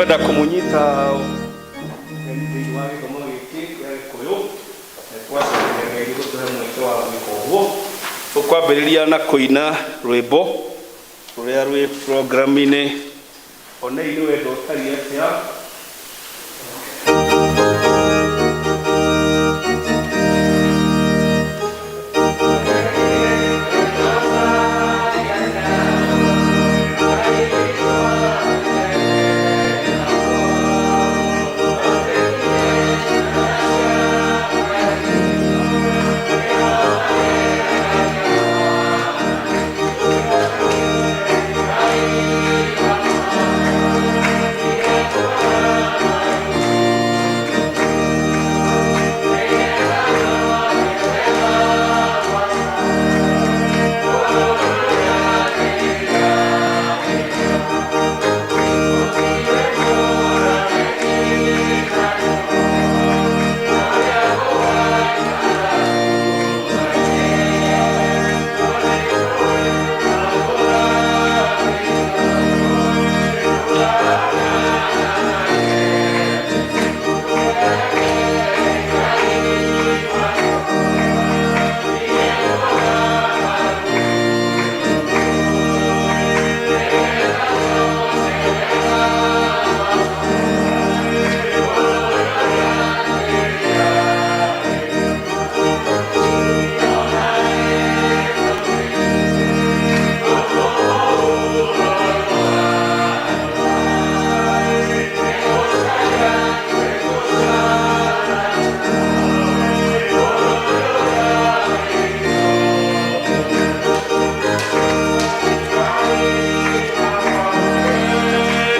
Kwenda kũmũnyita ũgeni thĩinĩ wa gĩthomo gĩkĩ kĩa Gĩkũyũ. Twacokeria Ngai nĩ gũtũhe mweke wa gwĩka ũguo. Tũkwambĩrĩria na kũina rwĩmbo rũrĩa rwĩ program-inĩ Onei nĩ wendo ũtariĩ atĩa.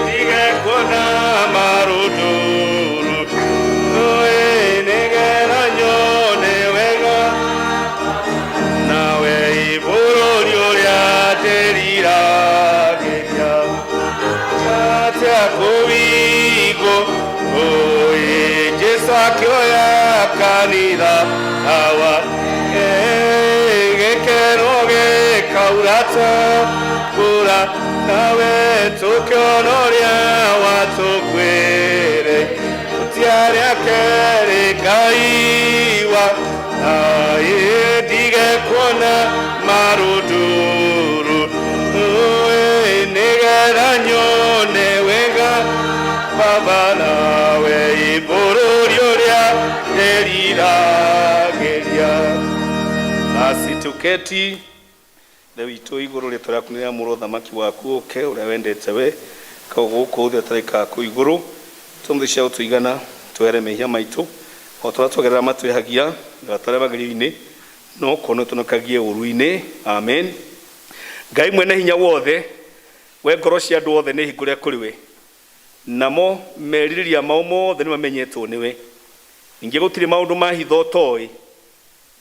Ndige kuona marũndũrũ, nĩgetha nyone wega, nawe bũrũri ũrĩa ndĩriragĩria, atĩa kũwigwo, ũĩ Jesũ akĩoya kanitha awa, gĩkeno gĩkaura ta mbura, nawe tũkĩona ũrĩa watũkuĩre, tũtiarĩ akerĩ Ngai wa, ndige kuona marũndũrũ, nĩgetha nyone wega, Baba nawe bũrũri ũrĩa ndĩriragĩria. Basi tuketi. Ithe witũ wĩ igũrũ, rĩtwa rĩaku nĩrĩamũrwo, ũthamaki waku ũũke, ũrĩa wendete we, ĩkagwo gũkũ thĩ o ta ũrĩa ĩkaga kũu igũrũ. Tũhe cia gũtũigana, tũhere mehia maitũ, o ta ũrĩa twogerera matwĩhagia, ndũgatware magerio-inĩ, no kũhonokia ũtũhonokagie ũũru-inĩ. Amen. Ngai mwene hinya wothe, we ngoro cia andũ othe nĩ hingũre kũrĩ we, namo merirĩria mao mothe nĩmamenyetwo nĩwe. Ningĩ gũtirĩ maũndũ ma hitho ũtoĩ.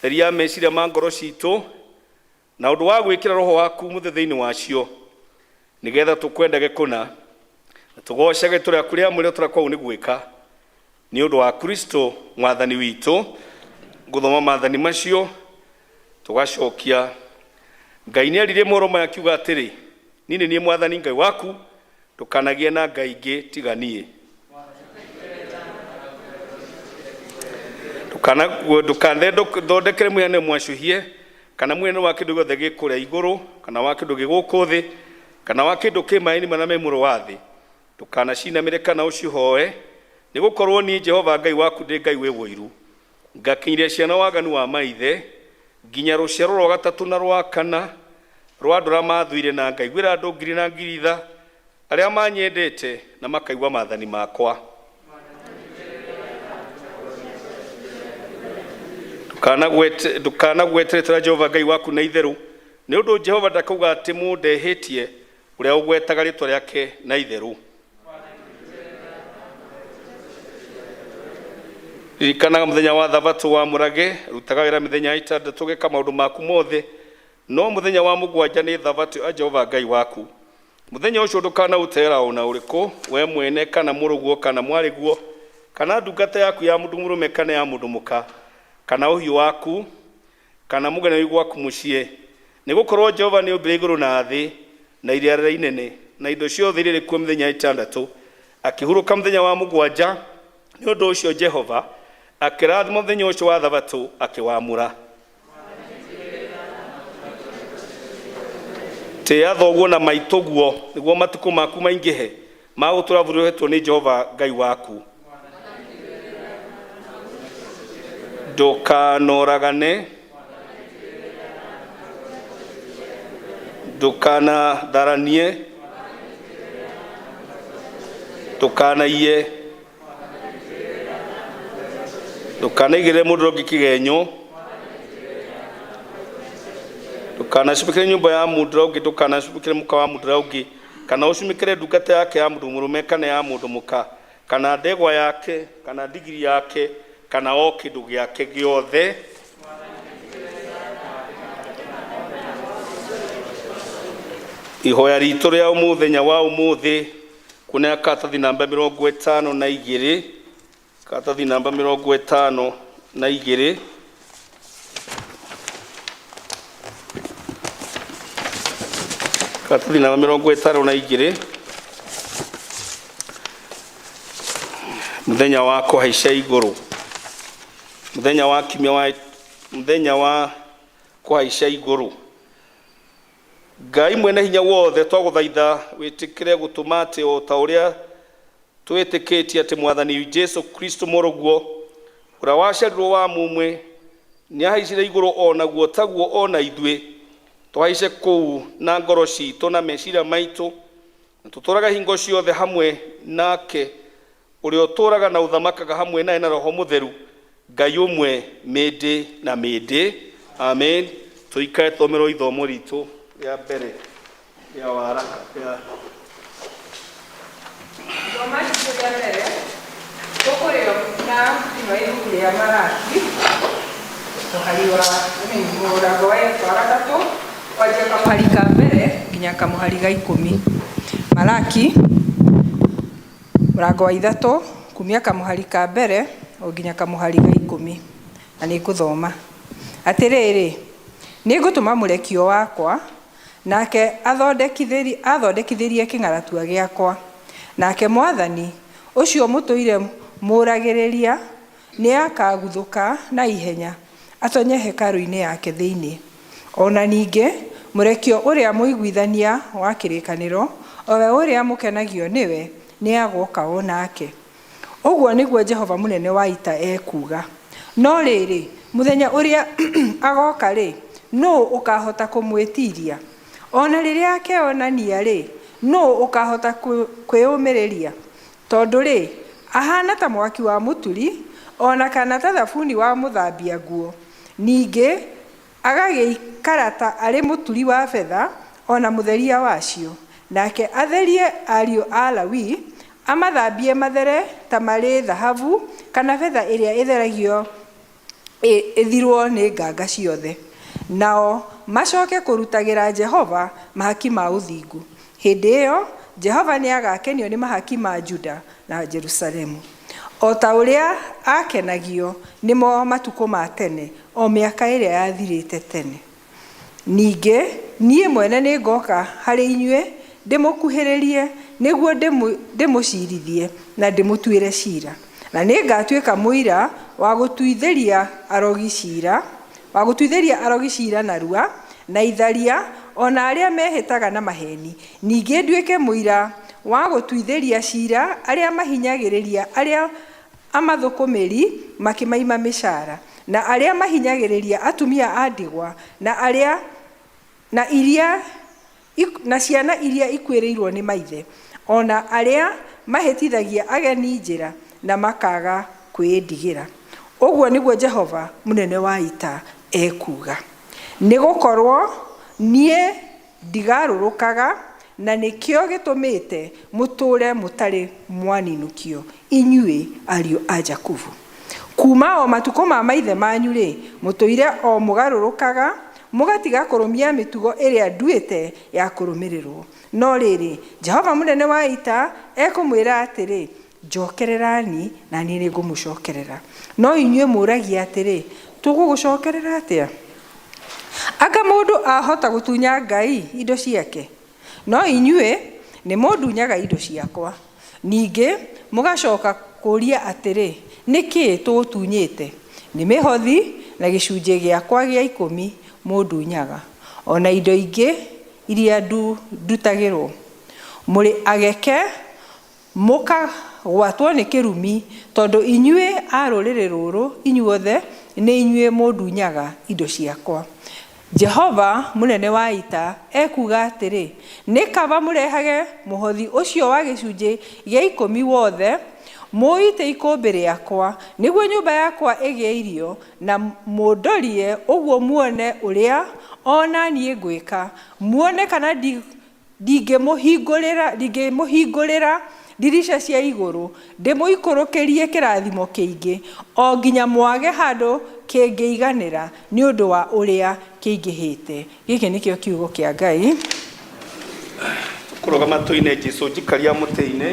Theria meciria ma ngoro citũ, na ũndũ wa gwĩkĩra Roho waku Mũtheru thĩinĩ wacio, nĩ getha tũkwendage kũna, na tũgoocage rĩĩtwa rĩaku rĩamũre o ta ũrĩa kwagĩrĩirwo nĩ gwĩka, nĩ ũndũ wa Kristo Mwathani witũ. Ngũthoma maathani macio tũgacokia. Ngai nĩaririe mohoro maya akiuga atĩrĩ, Niĩ nĩ niĩ Mwathani Ngai waku, ndũkanagĩe na ngai ingĩ tiga niĩ. Ndũkanethondekere mũhianĩre mwacũhie, kana mũhianĩre wa kĩndũ gĩothe gĩ kũrĩa igũrũ, kana wa kĩndũ gĩ gũkũ thĩ, kana wa kĩndũ kĩ maĩ-inĩ marĩa me mũro wa thĩ. Ndũkanacinamĩre kana ũcihoe, nĩ gũkorũo niĩ Jehova Ngai waku ndĩ Ngai wĩ ũiru, ngakinyĩria ciana waganu wa maithe, nginya rũciaro rwa gatatũ na rwa kana rwa andũ arĩa maathũire, na ngaiguĩra andũ ngiri na ngiri tha, Arĩa manyendete na makaigua maathani makwa. Ndũkanagwete rĩĩtwa rĩa Jehova Ngai waku na itherũ, nĩ ũndũ Jehova ndakauga atĩ mũndũ ehĩtie ũrĩa ũgwetaga rĩĩtwa rĩake na itherũ. Ririkanaga mũthenya wa Thabatũ wamũrage, rutaga wĩra mĩthenya ĩtandatũ ũgeka maũndũ maku mothe, no mũthenya wa mũgwanja nĩ Thabatũ ya Jehova Ngai waku. Mũthenya ũcio ndũkanaũte wĩra o na ũrĩkũ, wee mwene, kana mũrũguo, kana mwarĩguo, kana ndungata yaku ya mũndũ mũrũme kana ya mũndũ mũka, kana ũhiũ waku, kana mũgeni wĩ gwaku mũciĩ. Nĩ gũkorũo Jehova nĩombire igũrũ na thĩ, na iria rĩrĩa inene, na indo ciothe iria irĩ kuo mĩthenya ĩtandatũ, Akĩhurũka mũthenya wa mũgwanja. Nĩ ũndũ ũcio Jehova akĩrathima mũthenya ũcio wa thabatũ akĩwamũra. Tĩĩa thoguo na maitũguo nĩguo matukũ maku maingĩhe ma gũtũũra bũrũri ũhetwo nĩ Jehova Ngai waku. Ndũkanoragane, ndũkanatharanie, ndũkanaiye, ndũkanaigĩrĩre mũndũ ũrĩa ũngĩ kĩgenyo, ndũkanacumĩkĩre nyũmba ya mũndũ ũrĩa ũngĩ, ndũkanacumĩkĩre mũka wa mũndũ ũrĩa ũngĩ, kana ũcumĩkĩre ndungata yake ya mũndũ mũrũme kana ya mũndũ mũka, kana ndegwa yake, kana ndigiri yake, kana o kĩndũ gĩake gĩothe. Ihoya ritũ rĩa mũthenya wa ũmũthĩ kuona karatathi namba 52, karatathi namba 52. Karatathi namba 52, mũthenya wa kũhaica igũrũ, mũthenya wa kiumia wa mũthenya wa kũhaica igũrũ. Ngai mwene hinya wothe, twagũthaitha wĩtĩkĩre gũtũma atĩ o ta ũrĩa twĩtĩkĩtie atĩ Mwathani Jesu Kristo mũrũguo ũrĩa waciarirwo wa mũmwe nĩahaicire igũrũ, o naguo taguo o na ithuĩ tũhaice kũu na ngoro citũ na meciria maitũ, na tũtũũraga hingo ciothe hamwe nake ũrĩa ũtũũraga na ũthamakaga hamwe naye na Roho Mũtheru, Ngai ũmwe mĩndĩ na mĩndĩ. Amen. Tũikare tũthomerwo ithomo ritũ rĩa mbere rĩa waraka rĩa Ithoma ritũ rĩa mbere tũkũrĩo na thĩinĩ wa ibuku rĩa Maraki, mũhari wa mũrango wa gatatũ kwanjia kamũhari ka mbere nginya kamũhari ga 10. Maraki mũrango wa 3 kumia kamũhari ka mbere o nginya kamũhari ga 10, na nĩ ngũthoma. Atĩrĩrĩ, nĩ ngũtũma mũrekio wakwa, nake athondekithĩrie kĩng'aratua gĩakwa. Nake Mwathani ũcio mũtũire mũragĩrĩria nĩakaguthũka na ihenya atonye hekarũ-inĩ yake thĩinĩ. O na ningĩ mũrekio ũrĩa mũiguithania wa kĩrĩkanĩro, o we ũrĩa mũkenagio nĩwe, nĩagoka o nake. Ũguo nĩguo Jehova mũnene wa ita ekuuga. No rĩrĩ, mũthenya ũrĩa agoka-rĩ, nũũ ũkahota kũmwĩtiiria? O na rĩrĩa akeonania-rĩ, nũũ ũkahota kwĩyũmĩrĩria? Tondũ-rĩ, ahana ta mwaki wa mũturi, o na kana ta thabuni wa mũthambia nguo. Ningĩ agagĩikara ta arĩ mũturi wa betha, o na mũtheria wacio. Nake atherie ariũ a Lawi, amathambie mathere ta marĩ thahabu kana betha ĩrĩa ĩtheragio ĩthirwo nĩ nganga ciothe. Nao macoke kũrutagĩra Jehova mahaki ma ũthingu. Hĩndĩ ĩyo Jehova nĩagakenio nĩ mahaki ma Juda na Jerusalemu, o ta ũrĩa akenagio nĩmo matukũ ma tene, o mĩaka ĩrĩa yathirĩte tene. Ningĩ niĩ mwene nĩngoka harĩ inyuĩ ndĩmũkuhĩrĩrie, nĩguo ndĩmũciirithie na ndĩmũtuĩre ciira. Na nĩngatuĩka mũira wa gũtuithĩria arogi ciira, wa gũtuithĩria arogi ciira narua, na itharia, o na arĩa mehĩtaga na maheni. Ningĩ nduĩke mũira wa gũtuithĩria ciira arĩa mahinyagĩrĩria arĩa amathũkũmĩri makĩmaima mĩcara, na arĩa mahinyagĩrĩria atumia a ndigwa, na arĩa na iria na ciana iria ikuĩrĩirwo nĩ maithe, o na arĩa mahĩtithagia ageni njĩra na makaga kwĩĩndigĩra. Ũguo nĩguo Jehova mũnene wa ita ekuuga. Nĩgũkorwo niĩ ndigarũrũkaga, na nĩkĩo gĩtũmĩte mũtũũre mũtarĩ mwaninũkio, inyuĩ ariũ a Jakubu. Kuma o matukũ ma maithe manyu-rĩ, mũtũire o mũgarũrũkaga, mũgatiga kũrũmia mĩtugo ĩrĩa nduĩte ya kũrũmĩrĩrwo. No rĩrĩ, Jehova mũnene wa ita ekũmwĩra atĩrĩ, njokererani na niĩ nĩngũmũcokerera. No inyuĩ mũũragia atĩrĩ, tũgũgũcokerera atĩa? Anga mũndũ ahota gũtunya Ngai indo ciake? No inyuĩ nĩmũndunyaga indo ciakwa. Ningĩ mũgacoka kũũria atĩrĩ, nĩ kĩĩ tũgũtunyĩte? Nĩ mĩhothi na gĩcunjĩ gĩakwa gĩa ikũmi mũndunyaga, o na indo ingĩ iria ndutagĩrwo. Mũrĩ ageke mũkagwatwo nĩ kĩrumi, tondũ inyuĩ a rũrĩrĩ rũrũ inyuothe nĩ inyuĩ mũndunyaga indo ciakwa. Jehova mũnene wa ita ekuuga atĩrĩ, nĩ kaba mũrehage mũhothi ũcio wa gĩcunjĩ gĩa ikũmi wothe, mũũite ikũmbĩ rĩakwa, nĩguo nyũmba yakwa ĩgĩe irio, na mũndorie ũguo muone ũrĩa o na niĩ ngwĩka, muone kana ndingĩmũhingũrĩra ndirica cia igũrũ, ndĩmũikũrũkĩrie kĩrathimo kĩingĩ, o nginya mwage handũ kĩngĩiganĩra nĩ ũndũ wa ũrĩa kĩingĩhĩte. Gĩkĩ nĩkĩo kiugo kĩa Ngai. Kũrũgama tũine Jesu njikaria mũtĩ-inĩ.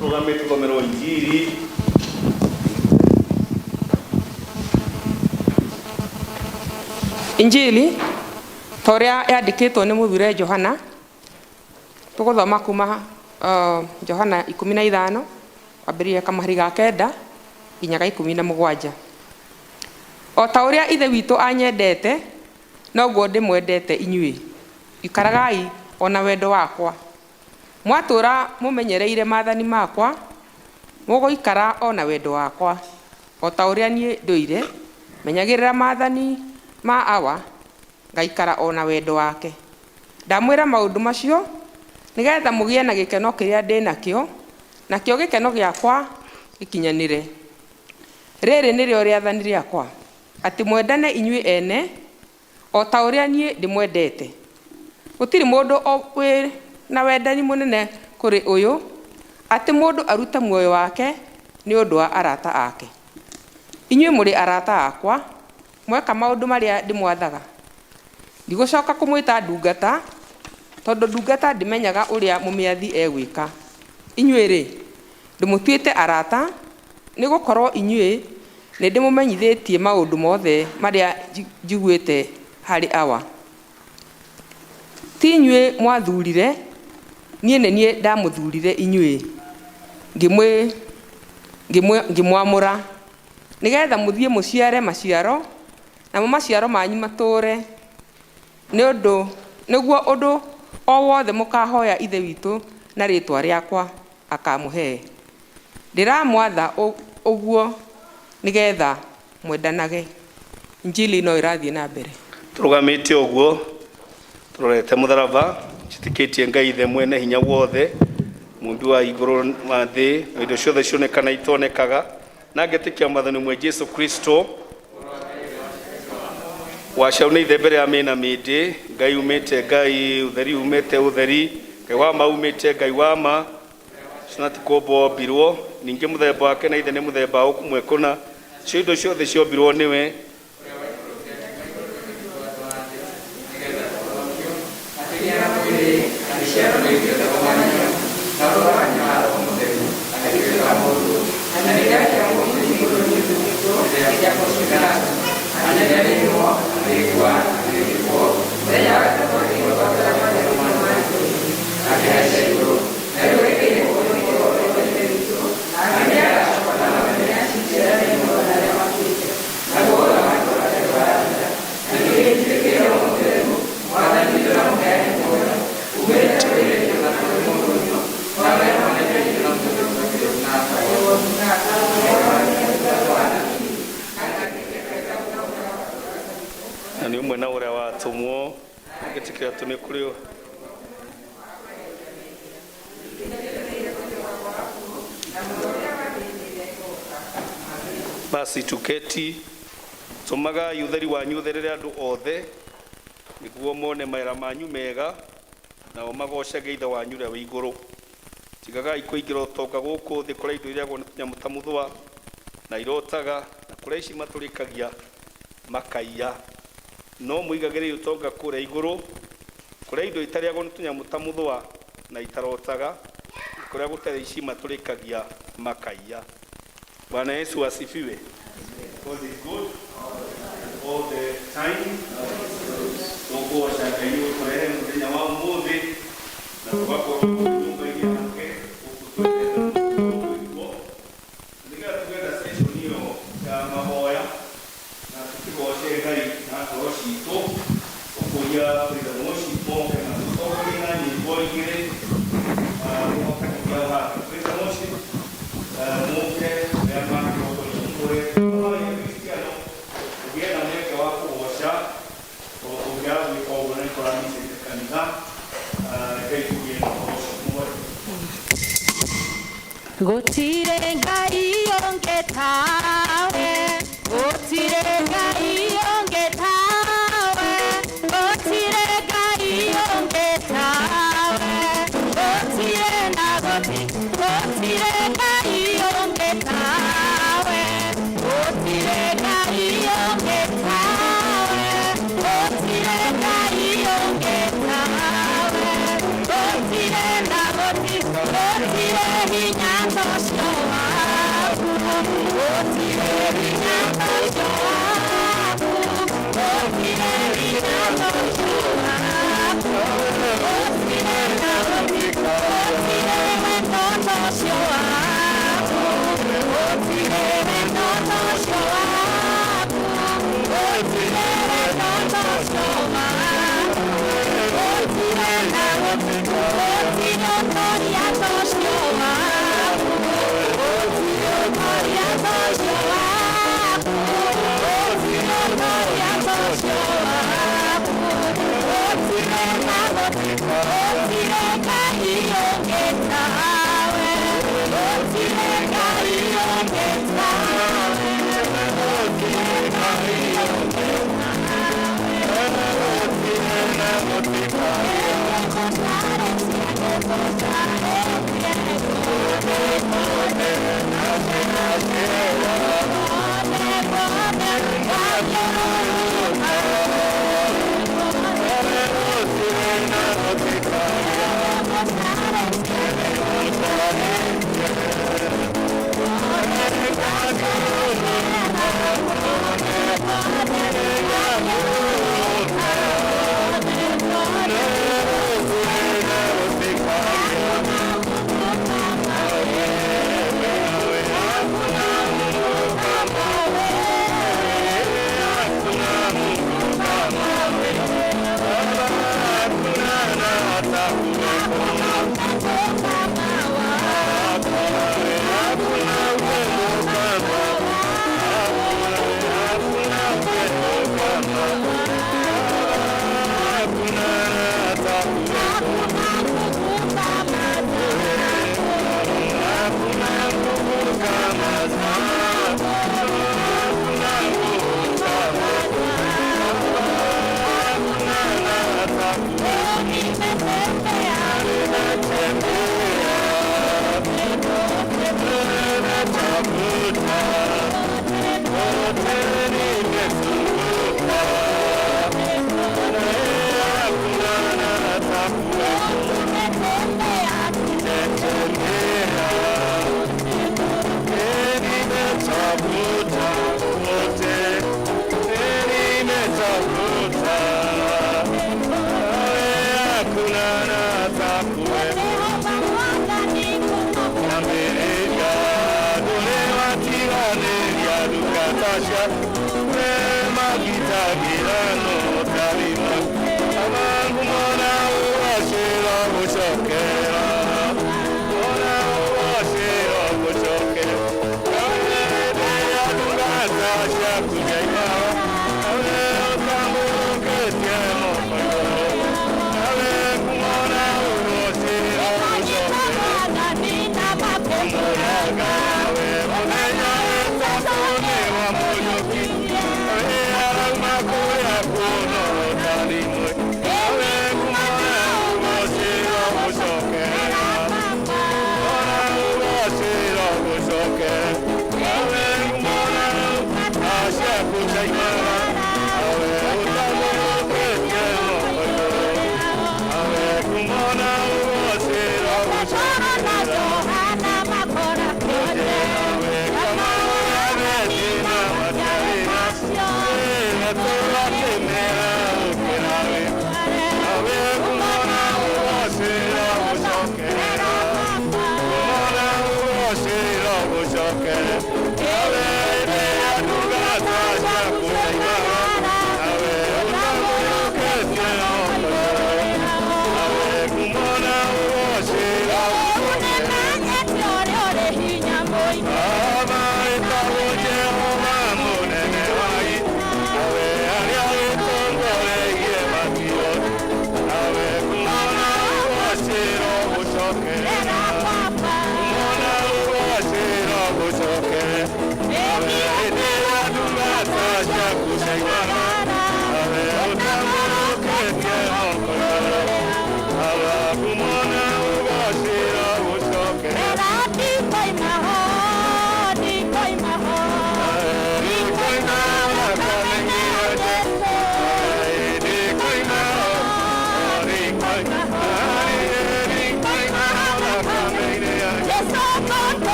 Rũgame tũthomerwo Injiri. Injili ta ũrĩa yandĩkĩtwo nĩ mũthure Johana, tũgũthoma kuma Johana 15 kwambĩrĩria kamũhari ga 9 nginya ga 17. O ta ũrĩa Ithe witũ anyendete, noguo ndĩmwendete inyuĩ. Ikaragai o na wendo wakwa. Mwatũũra mũmenyereire maathani makwa, mũgũikara o na wendo wakwa, o ta ũrĩa niĩ ndũire menyagĩrĩra maathani ma Awa, ngaikara o na wendo wake. Ndamwĩra maũndũ macio nĩgetha mũgĩe na gĩkeno kĩrĩa ndĩ nakĩo, nakĩo gĩkeno gĩakwa gĩkinyanĩre. Rĩrĩ nĩrĩo rĩathani rĩakwa, atĩ mwendane inyuĩ ene, o ta ũrĩa niĩ ndĩmwendete. Gũtirĩ mũndũ wĩ na wendani mũnene kũrĩ ũyũ, atĩ mũndũ arute muoyo wake nĩ ũndũ wa arata ake. Inyuĩ mũrĩ arata akwa, mweka maũndũ marĩa ndĩmwathaga. Ndigũcoka kũmwĩta ndungata, tondũ ndungata ndĩmenyaga ũrĩa mũmĩathi egwĩka. Inyuĩ-rĩ, ndĩmũtuĩte arata, nĩ gũkorwo inyuĩ nĩ ndĩmũmenyithĩtie maũndũ mothe marĩa njiguĩte harĩ Awa. Ti inyuĩ mwathurire, niĩ nĩ niĩ ndamũthurire inyuĩ, ngĩmwamũra, nĩgetha mũthiĩ mũciare maciaro, namo maciaro manyu matũũre, nĩ ũndũ nĩguo ũndũ o wothe mũkahoya Ithe witũ na rĩĩtwa rĩakwa akamũhe. Ndĩramwatha ũguo nĩgetha mwendanage. Injili no ĩrathiĩ na mbere. Tũrũgamĩte ũguo tũrorete mũtharaba, njĩtĩkĩtie Ngai Ithe mwene hinya wothe, mũmbi wa igũrũ na thĩ, na indo ciothe cioneka na itonekaga, na ngetĩkia Mwathani ũmwe Jesu Kristo, waciarwo nĩ Ithe mbere ya mĩna mĩndĩ, Ngai umĩte Ngai, ũtheri umĩte ũtheri, Ngai wa ma umĩte Ngai wa ma, ciana ti kũmbwo ombirwo, ningĩ mũthemba wake na Ithe nĩ mũthemba ũmwe kũna, cio indo ciothe ciombirwo nĩwe. Na nĩ ũmwe na ũrĩa watũmwo, ngetĩkĩra atĩ nĩ kũrĩ basi tuketi. Tũmagai ũtheri wanyu ũtherere andũ othe, nĩguo mone mawĩra manyu mega, nao magocage Ithe wanyu ũrĩa wĩ igũrũ. Tigagai kũingĩra ũtonga gũkũ thĩ, kũrĩa indo irĩagwo nĩ tũnyamũ ta mũthũa na irotaga, na kũrĩa ici matũrĩkagia makaiya. No mũigagĩrei ũtonga kũrĩa igũrũ, kũrĩa indo itarĩagwo nĩ tũnyamũ ta mũthũa na itarotaga, na kũrĩa gũtarĩ ici matũrĩkagia makaiya. Bwana Yesu asifiwe. God is good all the time. Tũkũgoca Ngai nĩ gũtũrehe mũthenya wa ũmũthĩ na tũgakorwo nyũmba-inĩ yake gũkũ twendete mũno. Nĩgetha tũgĩe na session ĩyo ya mahoya na tũkĩgoce Ngai na ngoro citũ, ũkũria Praise and Worship moke na tũtongorie na nyĩmbo igĩrĩ, mũhote kũgĩa haha. Praise and Worship, mũke arĩa mangĩtongoria mũtũre mahoya Kristiano ũgĩe na mweke wa kũgoca, tondũ tũngĩaga gwĩka ũguo nĩ tũramicĩte kanitha. Rekei tũgĩe na ũhoro ũcio mũhoe. Gũtirĩ Ngai ũngĩ tawe, gũtirĩ Ngai ũngĩ tawe, gũtirĩ Ngai ũngĩ tawe, gũtirĩ na gũtirĩ Ngai ũngĩ tawe, gũtirĩ Ngai ũngĩ tawe, gũtirĩ Ngai ũngĩ tawe, gũtirĩ na gũtirĩ hinya tocio waku, gũtirĩ hinya tocio waku.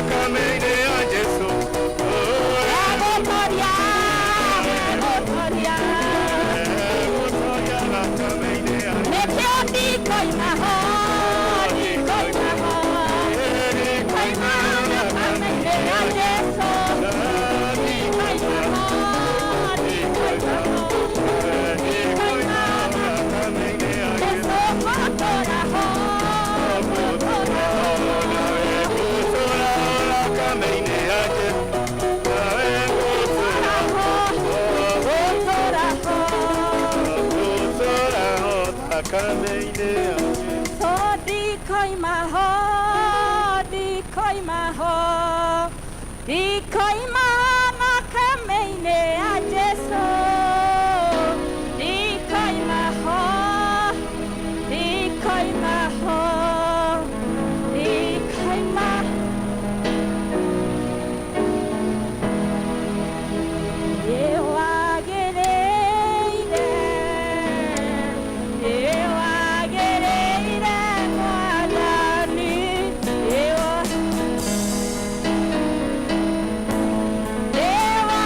Thakame-inĩ ya Jesu. Egũtoria, egũtoria. Egũtoria thakame-inĩ ya Nĩkĩo ndikoima ho, ndikoima ho, ndikoima thakame-inĩ ya Jesu. Ndikoima ho, ndikoima ho, ndikoima thakame-inĩ ya Jesu ngũtũra ho, ngũtũra ho. Gũtũra thakame-inĩ ya Jesu. Nawe Ngũtũra ho, ngũtũra ho. gũtũra thakame-inĩ ya Jesu. So ndikoima ho, ndikoima ho, ndikoima thakame-inĩ ya Jesu. Ndikoima ho, ndikoima ho, ndikoima. Nĩwagĩrĩire, nĩwagĩrĩire Mwathani,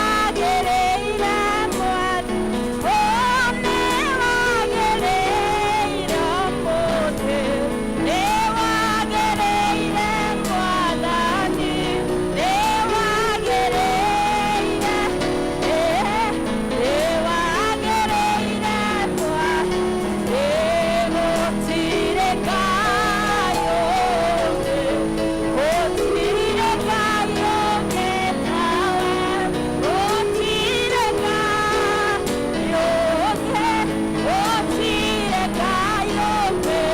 nĩwagĩrĩire Mwathani, oh, nĩwagĩrĩire ũmũthĩ, nĩwagĩrĩire Mwathani, nĩwagĩrĩire, nĩwagĩrĩire Mwathani, gũtirĩ Ngai ũngĩ, gũtirĩ Ngai ũngĩ tawe, gũtirĩ Ngai ũngĩ, gũtirĩ Ngai ũngĩ,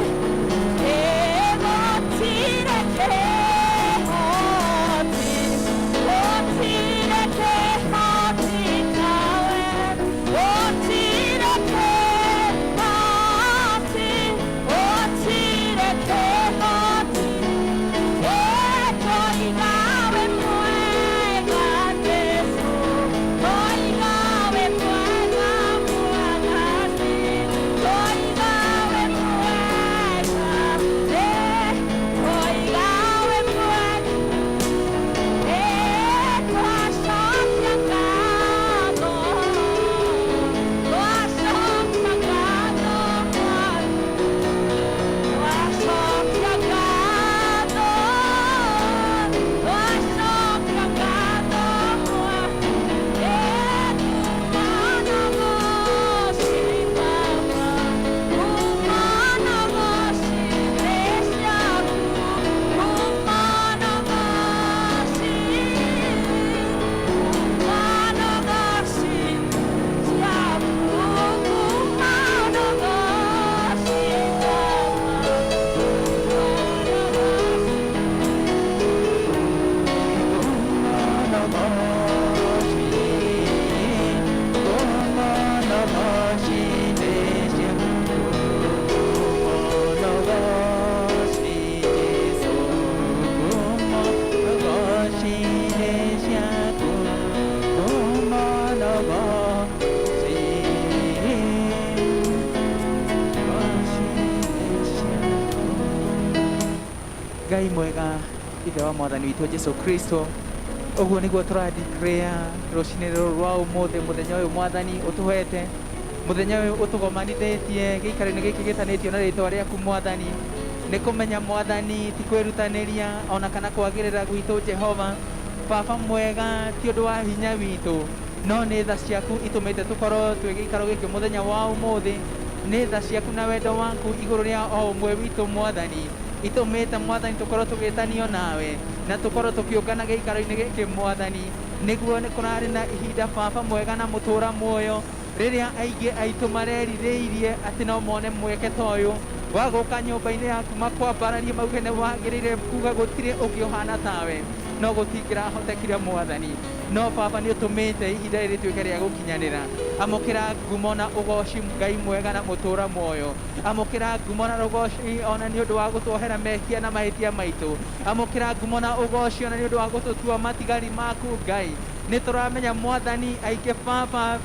gũtirĩ kĩhoti, gũtirĩ kĩhoti tawe, gũtirĩ kĩhoti, gũtirĩ kĩhoti. Toiga wĩ mwega Jesu, toiga wĩ mwega Mwathani, toiga wĩ mwega, toiga wĩ mwega. Twacokia ngatho, twacokia ngatho Mwathani. Twacokia ngatho, twacokia ngatho Mwathani. Kumana goci Baba, kumana goci thĩ ciaku, kumana goci, kumana goci ciaku, kumana goci Baba. Ngai mwega, ithe wa Mwathani witũ Jesu Kristo, ũguo nĩguo tũradeclare rũcinĩ rũrũ rwa ũmũthĩ, mũthenya ũyũ Mwathani ũtũhete, mũthenya ũyũ ũtũgomanithĩtie gĩikaro-inĩ gĩkĩ gĩtanĩtio na rĩtwa rĩaku Mwathani. Nĩ kũmenya Mwathani ti kwĩrutanĩria ona kana kwagĩrĩra gwitũ Jehova. Baba mwega, ti ũndũ wa hinya witũ, no nĩ tha ciaku itũmĩte tũkorwo twĩ gĩikaro gĩkĩ mũthenya wa ũmũthĩ. Nĩ tha ciaku na wendo waku igũrũ rĩa o ũmwe witũ Mwathani itũmĩte Mwathani tũkorwo tũgĩtanio nawe na tũkorwo tũkĩũngana gĩikaro-inĩ gĩkĩ Mwathani. Nĩguo nĩ kũrarĩ na ihinda Baba mwega na mũtũra muoyo rĩrĩa aingĩ aitũ marerirĩirie atĩ no mone mweke ta ũyũ wa gũka nyũmba-inĩ yaku makwambararie mauge nĩ wagĩrĩire kuga gũtirĩ ũngĩ ũhana tawe, no gũtingĩrahotekire Mwathani. No Baba nĩ ũtũmĩte ihinda rĩrĩ rĩtuĩke rĩa gũkinyanĩra. Amũkĩra ngumo na ũgoci Ngai mwega na mũtũra muoyo. Amũkĩra ngumo na ũgoci ona nĩ ũndũ wa gũtuohera mehia na mahĩtia maitũ. Amũkĩra ngumo na ũgoci ona nĩ ũndũ wa gũtũtua matigari maku Ngai. Nĩ tũramenya Mwathani aingĩ Baba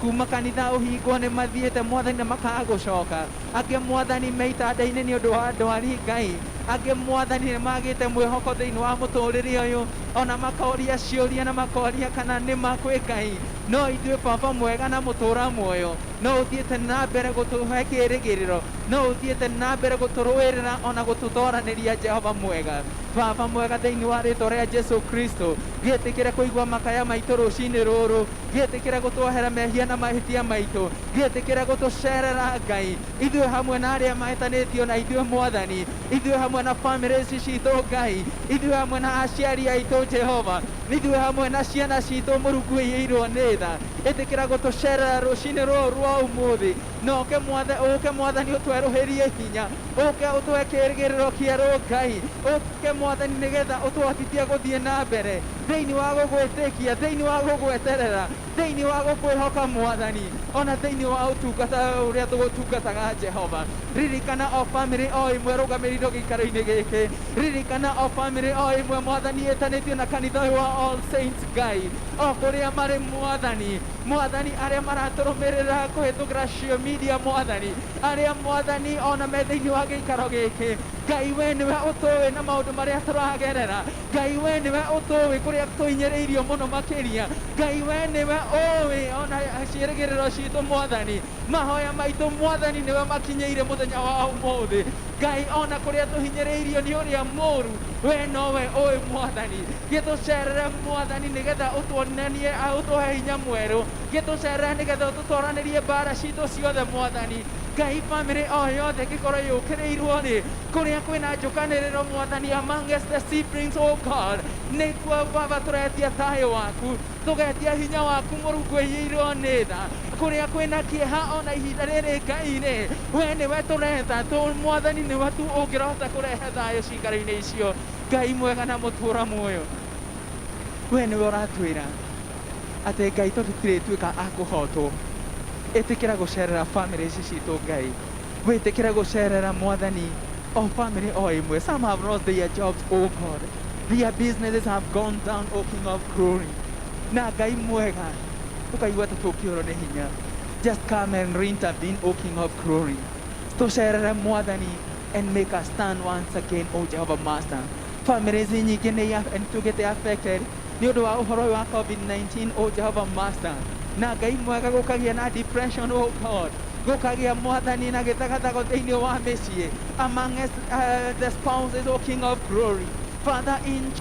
Kuma kanitha ũhingwo nĩ mathiĩte mwathani na makaga gũcoka. Angĩ mwathani me itanda-inĩ nĩ ũndũ wa ndwari Ngai. Angĩ mwathani nĩ magĩte mwĩhoko thĩinĩ wa mũtũrĩre ũyũ, ona makoria ciũria na makoria kana nĩ ma kwĩ Ngai. No ithuĩ baba mwega na mũtũra muoyo, no ũthiĩte na mbere gũtũhe kĩĩrĩgĩrĩro, no ũthiĩte na mbere gũtũrũĩrĩra ona gũtũtoranĩria. Jehova mwega, baba mwega, thĩinĩ wa rĩtwa rĩa Jesu Kristo, gĩtĩkĩre kũigua makaya maitũ rũcinĩ rũrũ, gĩtĩkĩre gũtwohera mehia na mahĩtia maitũ, gĩtĩkĩre gũtũcerera Ngai, ithuĩ hamwe na arĩa mahĩtanĩtio na ithuĩ mwathani, ithuĩ hamwe na bamĩrĩ ici citũ Ngai, ithuĩ hamwe na aciari aitũ Jehova, ithuĩ hamwe na ciana citũ Mũrungu ĩiyũirwo nĩ tha. Ĩtĩkĩra gũtũcerera rũcinĩ rũrũ rwa ũmũthĩ, na ũke mwathe, ũke mwathani ũtwerũhĩrie hinya, ũke ũtũhe kĩĩrĩgĩrĩro kĩerũ Ngai, ũke mwathani nĩgetha ũtũhotithie gũthiĩ na mbere thĩinĩ wa gũgwĩtĩkia, thĩinĩ wa gũgweterera, thĩinĩ wa gũkwĩhoka mwathani, ona thĩinĩ wa ũtungata ũrĩa tũgũtungataga Jehova. Ririkana o bamĩrĩ o ĩmwe rũgamĩrĩirwo gĩikaro-inĩ gĩkĩ, ririkana o bamĩrĩ o ĩmwe mwathani ĩtanĩtio na kanitha ũyũ wa All Saints Ngai, o kũrĩa marĩ mwathani, mwathani arĩa maratũrũmĩrĩra kũhĩtũkĩra social media mwathani, arĩa mwathani ona me thĩinĩ wa gĩikaro gĩkĩ Ngai, we nĩwe ũtũĩ na maũndũ marĩa tũragerera. Ngai, we nĩwe ũtũĩ kũrĩa tũhinyĩrĩirio mũno makĩria. Ngai, we nĩwe ũĩ ona ciĩrĩgĩrĩro citũ mwathani, mahoya maitũ mwathani nĩwe makinyĩire mũthenya wa ũmũthĩ Ngai, ona kũrĩa tũhinyĩrĩirio nĩ ũrĩa mũũru, we nowe ũĩ mwathani. Gĩtũcerere mwathani nĩgetha ũtuonanie, ũtũhe hinya mwerũ, gĩtũcerere nĩgetha ũtũtoranĩrie mbara citũ ciothe mwathani Ngai. Bamĩrĩ o yothe ĩngĩkorwo yũkĩrĩirwo rĩ kũrĩa kwĩna njũkanĩrĩro mwathani, amongst the siblings, oh God, nĩkuo baba tũretia thayũ waku, tũgetia hinya waku Mũrungu ĩiyũirwo nĩ tha. Kũrĩa kwĩna kĩeha ona ihinda rĩrĩ Ngai rĩ, we nĩwe tũretha tũ mwathani, nĩwe tu ũngĩrahota kũrehe thayũ cikaro-inĩ icio. Ngai mwega na mũtũra muoyo, we nĩwe ũratwĩra atĩ Ngai tũtirĩtuĩka a kũhotwo. Ĩtĩkĩra gũcerera bamĩrĩ ici citũ Ngai, wĩtĩkĩre gũcerera mwathani o bamĩrĩ o ĩmwe. Some have lost their jobs, oh God, their businesses have gone down, oh King of Glory, na Ngai mwega tũkaigua ta tũngĩũrwo nĩ hinya. Just come and reintervene, O King of Glory. Tũcerere mwathani and make us stand once again, O Jehovah Master. Families nyingĩ nĩ tuĩkĩte affected nĩ ũndũ wa ũhoro ũyũ wa COVID-19, O Jehovah Master, na Ngai mwega gũkagĩa na depression, oh God, gũkagĩa mwathani na gĩthagathago thĩinĩ wa mĩciĩ among the spouses, O King of Glory. Father, in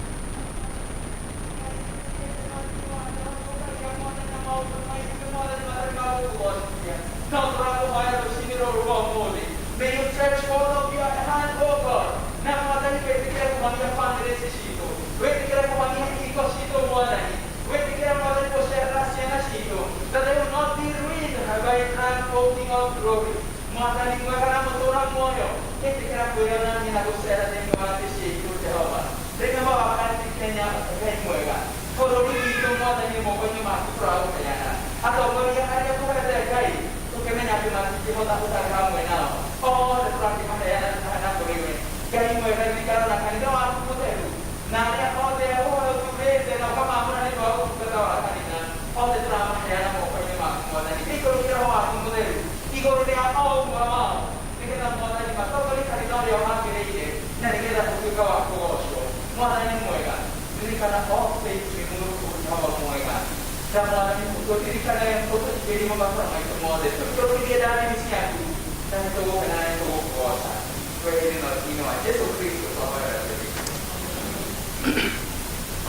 may you stretch forth of your hand, O God. Na mwathani wĩtĩkĩre kũhonia bamĩrĩ ici citũ, wĩtĩkĩre kũhonia ihiko citũ mwathani, wĩtĩkĩre mwathani gũcerera ciana citũ, that they will not be ruined by crime, O King of Glory. Mwathani mwega na mũtũra muoyo, ĩtĩkĩra kwĩyonania na gũcera thĩinĩ wa mĩciĩ itũ Jehova. Remember our country Kenya, Ngai mwega, bũrũri witũ mwathani moko-inĩ maku tũraũheana. Atongoria arĩa tũhete Ngai tũkĩmenya atĩ matingĩhota gũtarĩ hamwe nao, othe tũrakĩmaheana na kũrĩ we. Ngai mwega, ririkana na kanitha waku mũtheru na arĩa othe ũthurĩte na ũkamaamũra nĩ ũndũ wa ũtungata wa kanitha, othe tũramaheana moko-inĩ maku mwathani. Gĩikũrũkie roho waku mũtheru igũrũ rĩa o ũmwe wao nĩgetha mwathani matongorie kanitha ũrĩa wagĩrĩire na nĩgetha ũtuĩke wa kũgocwo. Mwathani mwega, ririkana All Saints Limuru. Jehova mwega na mwathani, ũtũririkane, ũtũhingĩrie mabataro maitũ mothe, tũtũrũrie ndathimi ciaku, na nĩtũgũkena na nĩtũgũkũgoca wega-inĩ na ũtugi-inĩ wa Jesu Kristo twahoera twĩtĩkĩtie.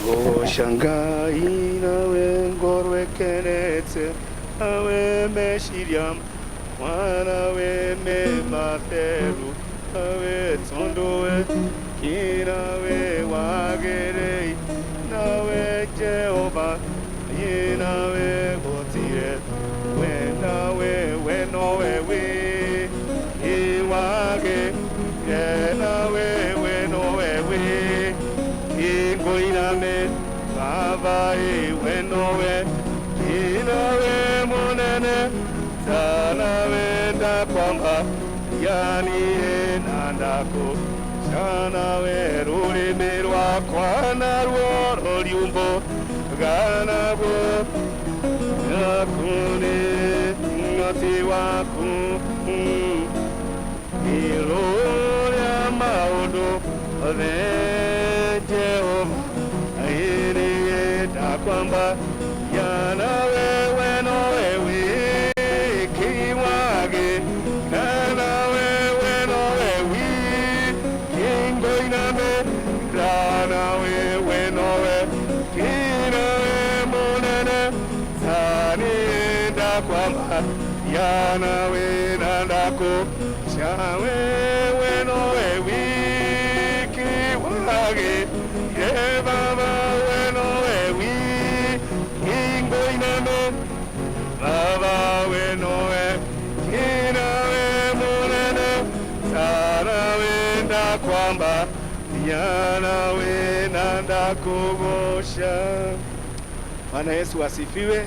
Goca Ngai nawe ngoro ĩkenete, nawe meciria mwana we me matheru, nawe tondũ we kinawe wagĩrĩire, nawe Jehova nawe gũtirĩ we nawe we nowe wĩ iwagĩrĩire, nawe we nowe wĩ ingũiname baba iwe nowe kinawe munene tanawe ndakwamba yani nandako shanawe rurimi rwakwa narwo ruriumbo ganagwo yakune. Ũhoti waku igũrũ rĩa maũndũ othe Jehova airĩta kwamba yana wewe nowe wiki wage na wewe nowe wiki ngoiname na wewe nowe kinawe munene sanenda kwamba yana we nandako shawe we nowe wiki wage ye baba we nowe wiki ngoiname baba we nowe kinawe munene sana wenda kwamba yana we nandakugosha. Bwana Yesu asifiwe.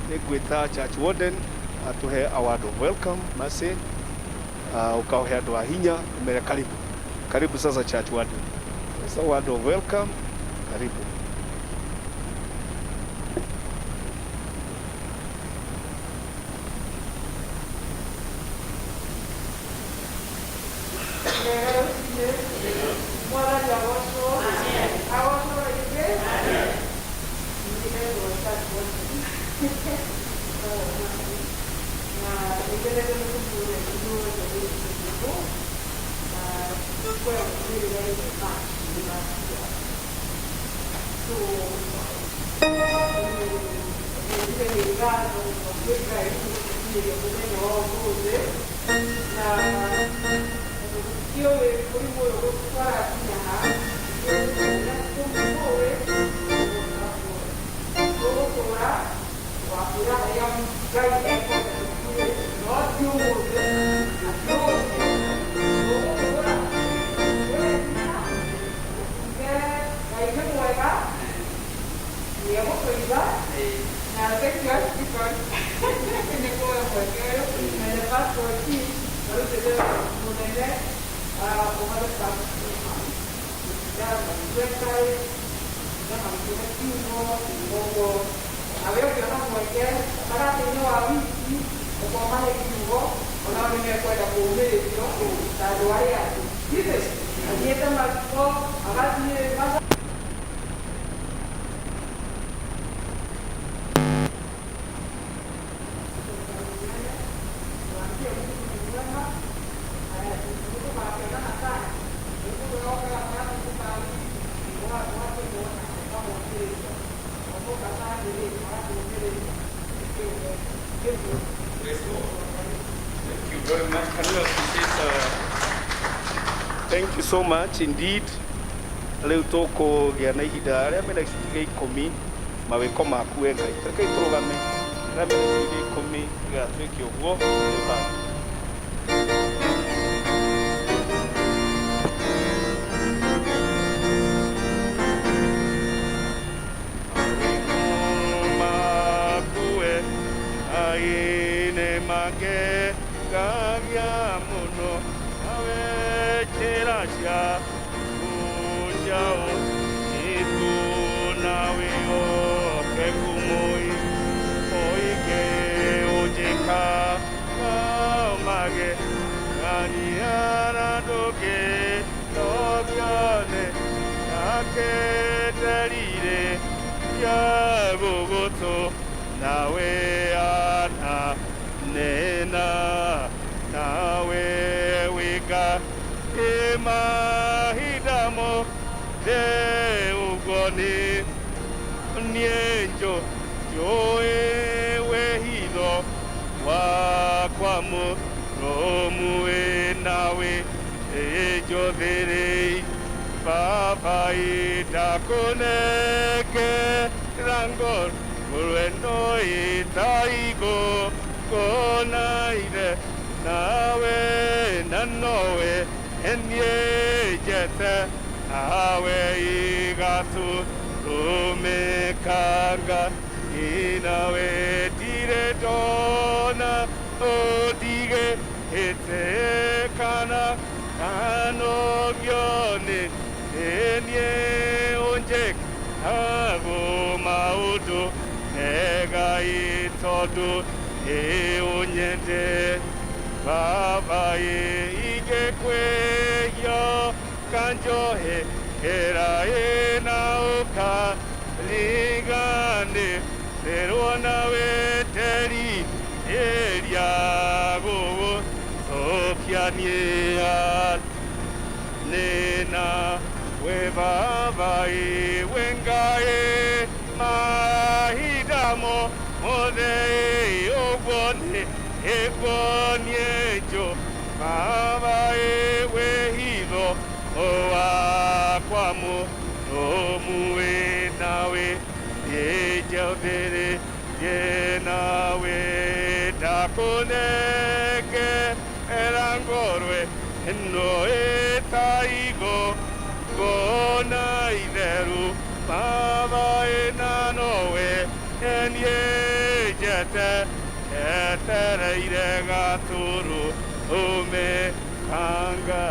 Nĩngwĩta church warden atũhe a word of welcome mercy, ukauhe andũ a hinya umere karibu karibu. Sasa church warden, sasa word of welcome, karibu. Thank you very much. Can you appreciate, thank you so much indeed. Rĩu tũkũgĩa na ihinda arĩa mena gĩcunjĩ gĩa ikũmi mawĩko maku we Ngai. Rekei tũrũgame arĩa mena gĩcunjĩ gĩa ikũmi nĩgetha twĩke ũguo. Nĩ makue aine make kagĩa mũno nawe njĩra ciaku ciao itu nawe oke kumoi oike ujika mage ganiara nduge tobione aketerire ya gugutu nawe ana nena nawe wika imahidamo de ugoni nienjo joe wehido wakwamu romue nawe ejodherei baba itakoneke rangor Mulwendo itaigo konaire nawe nanowe enye jete awe igatu rumekanga inawe dire dona odige etekana kanogyone enye onjek ago maudu ega itodu Unyende Baba ingekweyo kanjohe era ena oka ligane terona weteri eriago sokiania nena we baba wengae mahidamo mode ogone egoniejo baba ewehido oakwamo omuwe nawe yejaudere yenawe takoneke erangorwe no etaigo gona ideru baba enanowe enyejete etereire gaturu ume kanga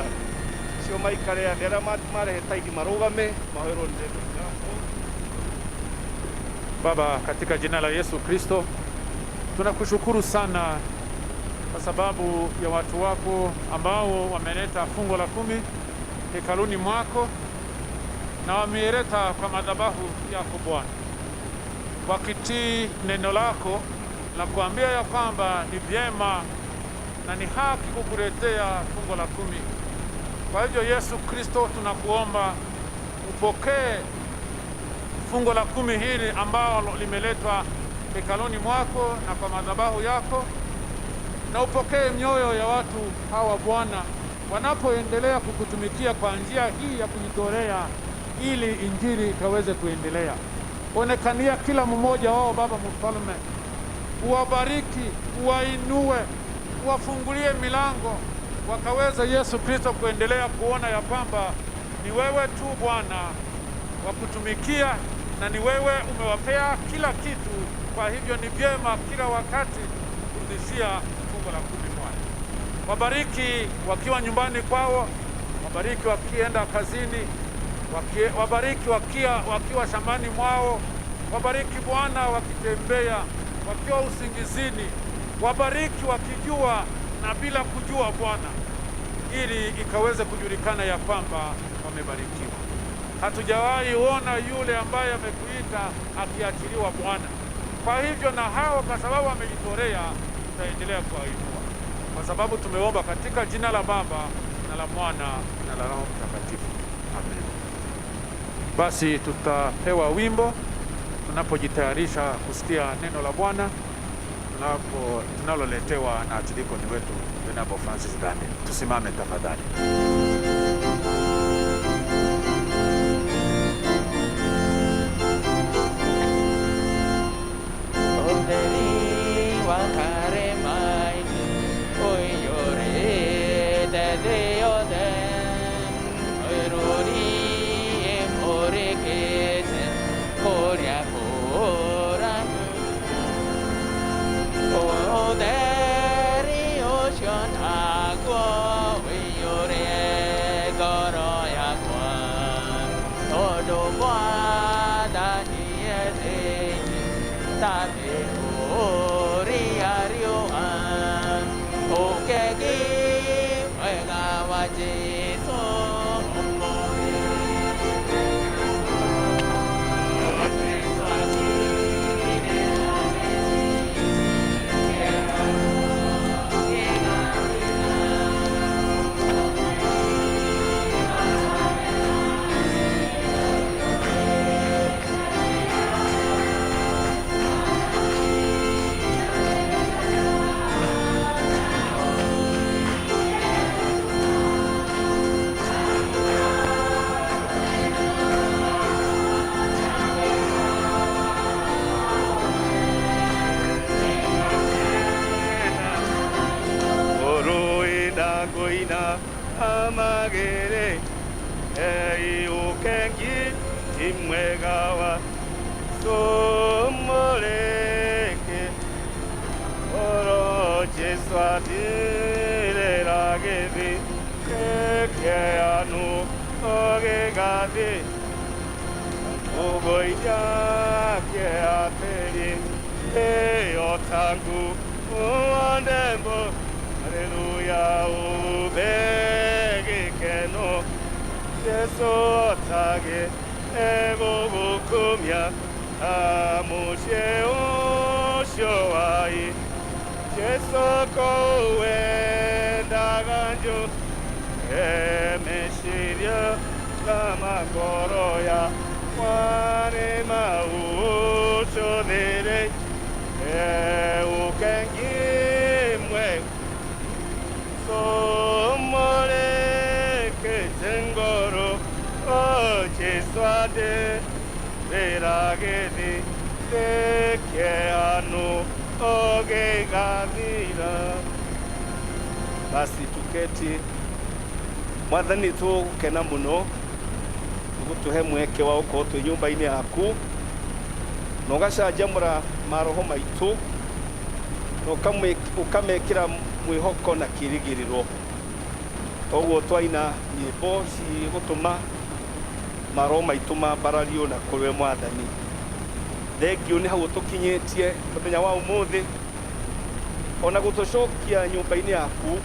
cio maikare athĩ arĩa marehe taithi marũgame mahoerwo nĩ. Baba, katika jina la Yesu Kristo, tunakushukuru sana kwa sababu ya watu wako ambao wameleta fungu la 10 hekaluni mwako na wameleta kwa madhabahu yako Bwana, wakitii neno lako la kuambia ya kwamba ni vyema na ni haki kukuletea fungu la 10. Kwa hivyo Yesu Kristo, tunakuomba upokee fungu la 10 hili ambalo limeletwa hekaluni mwako na kwa madhabahu yako, na upokee mioyo ya watu hawa Bwana, wanapoendelea kukutumikia kwa njia hii ya kujitolea, ili injili ikaweze kuendelea. Onekania kila mmoja wao Baba Mfalme, uwabariki, uwainue, uwafungulie milango, wakaweza Yesu Kristo kuendelea kuona ya kwamba ni wewe tu Bwana wa kutumikia na ni wewe umewapea kila kitu. Kwa hivyo ni vyema kila wakati kurudishia fungu la 10 Bwana. Wabariki wakiwa nyumbani kwao, wabariki wakienda kazini, wabariki wakiwa shambani mwao, wabariki Bwana wakitembea, wakiwa usingizini, wabariki wakijua na bila kujua Bwana, ili ikaweze kujulikana ya kwamba wamebarikiwa. Hatujawahi ona yule ambaye amekuita akiachiliwa Bwana. Kwa hivyo na hao, kwa sababu wamejitolea, tutaendelea kuwainua, kwa sababu tumeomba katika jina la Baba na la Mwana na la Roho Mtakatifu. Amen. Basi tutapewa wimbo tunapojitayarisha kusikia neno la Bwana tunaloletewa na archdeacon wetu Venerable Francis Daniel. Tusimame tafadhali. Amagere ei ukengi imwegawa somoleke oro Jesu adire lagedi kekeanu ogegadi ugoija ke ateri e otangu Uandembo Haleluya ubegikeno Yesu otage egugukumya amucie ucio wai Jesu kowendaga nju emeciria na ngoro yakwa nĩ maũcũthĩrĩ ukengimwe somolekete ngoro ochiswade riragĩthi tekeanu ogegathira. Basi tuketi. Mwathani, tũgũkena mũno gũtũhe mweke wa gũkorwo twĩ nyũmba-inĩ yaku na ũgacanjamũra maroho maitũ na ũkamekĩra mwĩhoko na kĩrĩgĩrĩro. Toguo twaina nyĩmbo cigũtũma maroho maitũ mambarario na kũrĩ we Mwathani. Thengiũ nĩ hau ũtũkinyĩtie mũthenya wa ũmũthĩ, ona gũtũcokia nyũmba-inĩ yaku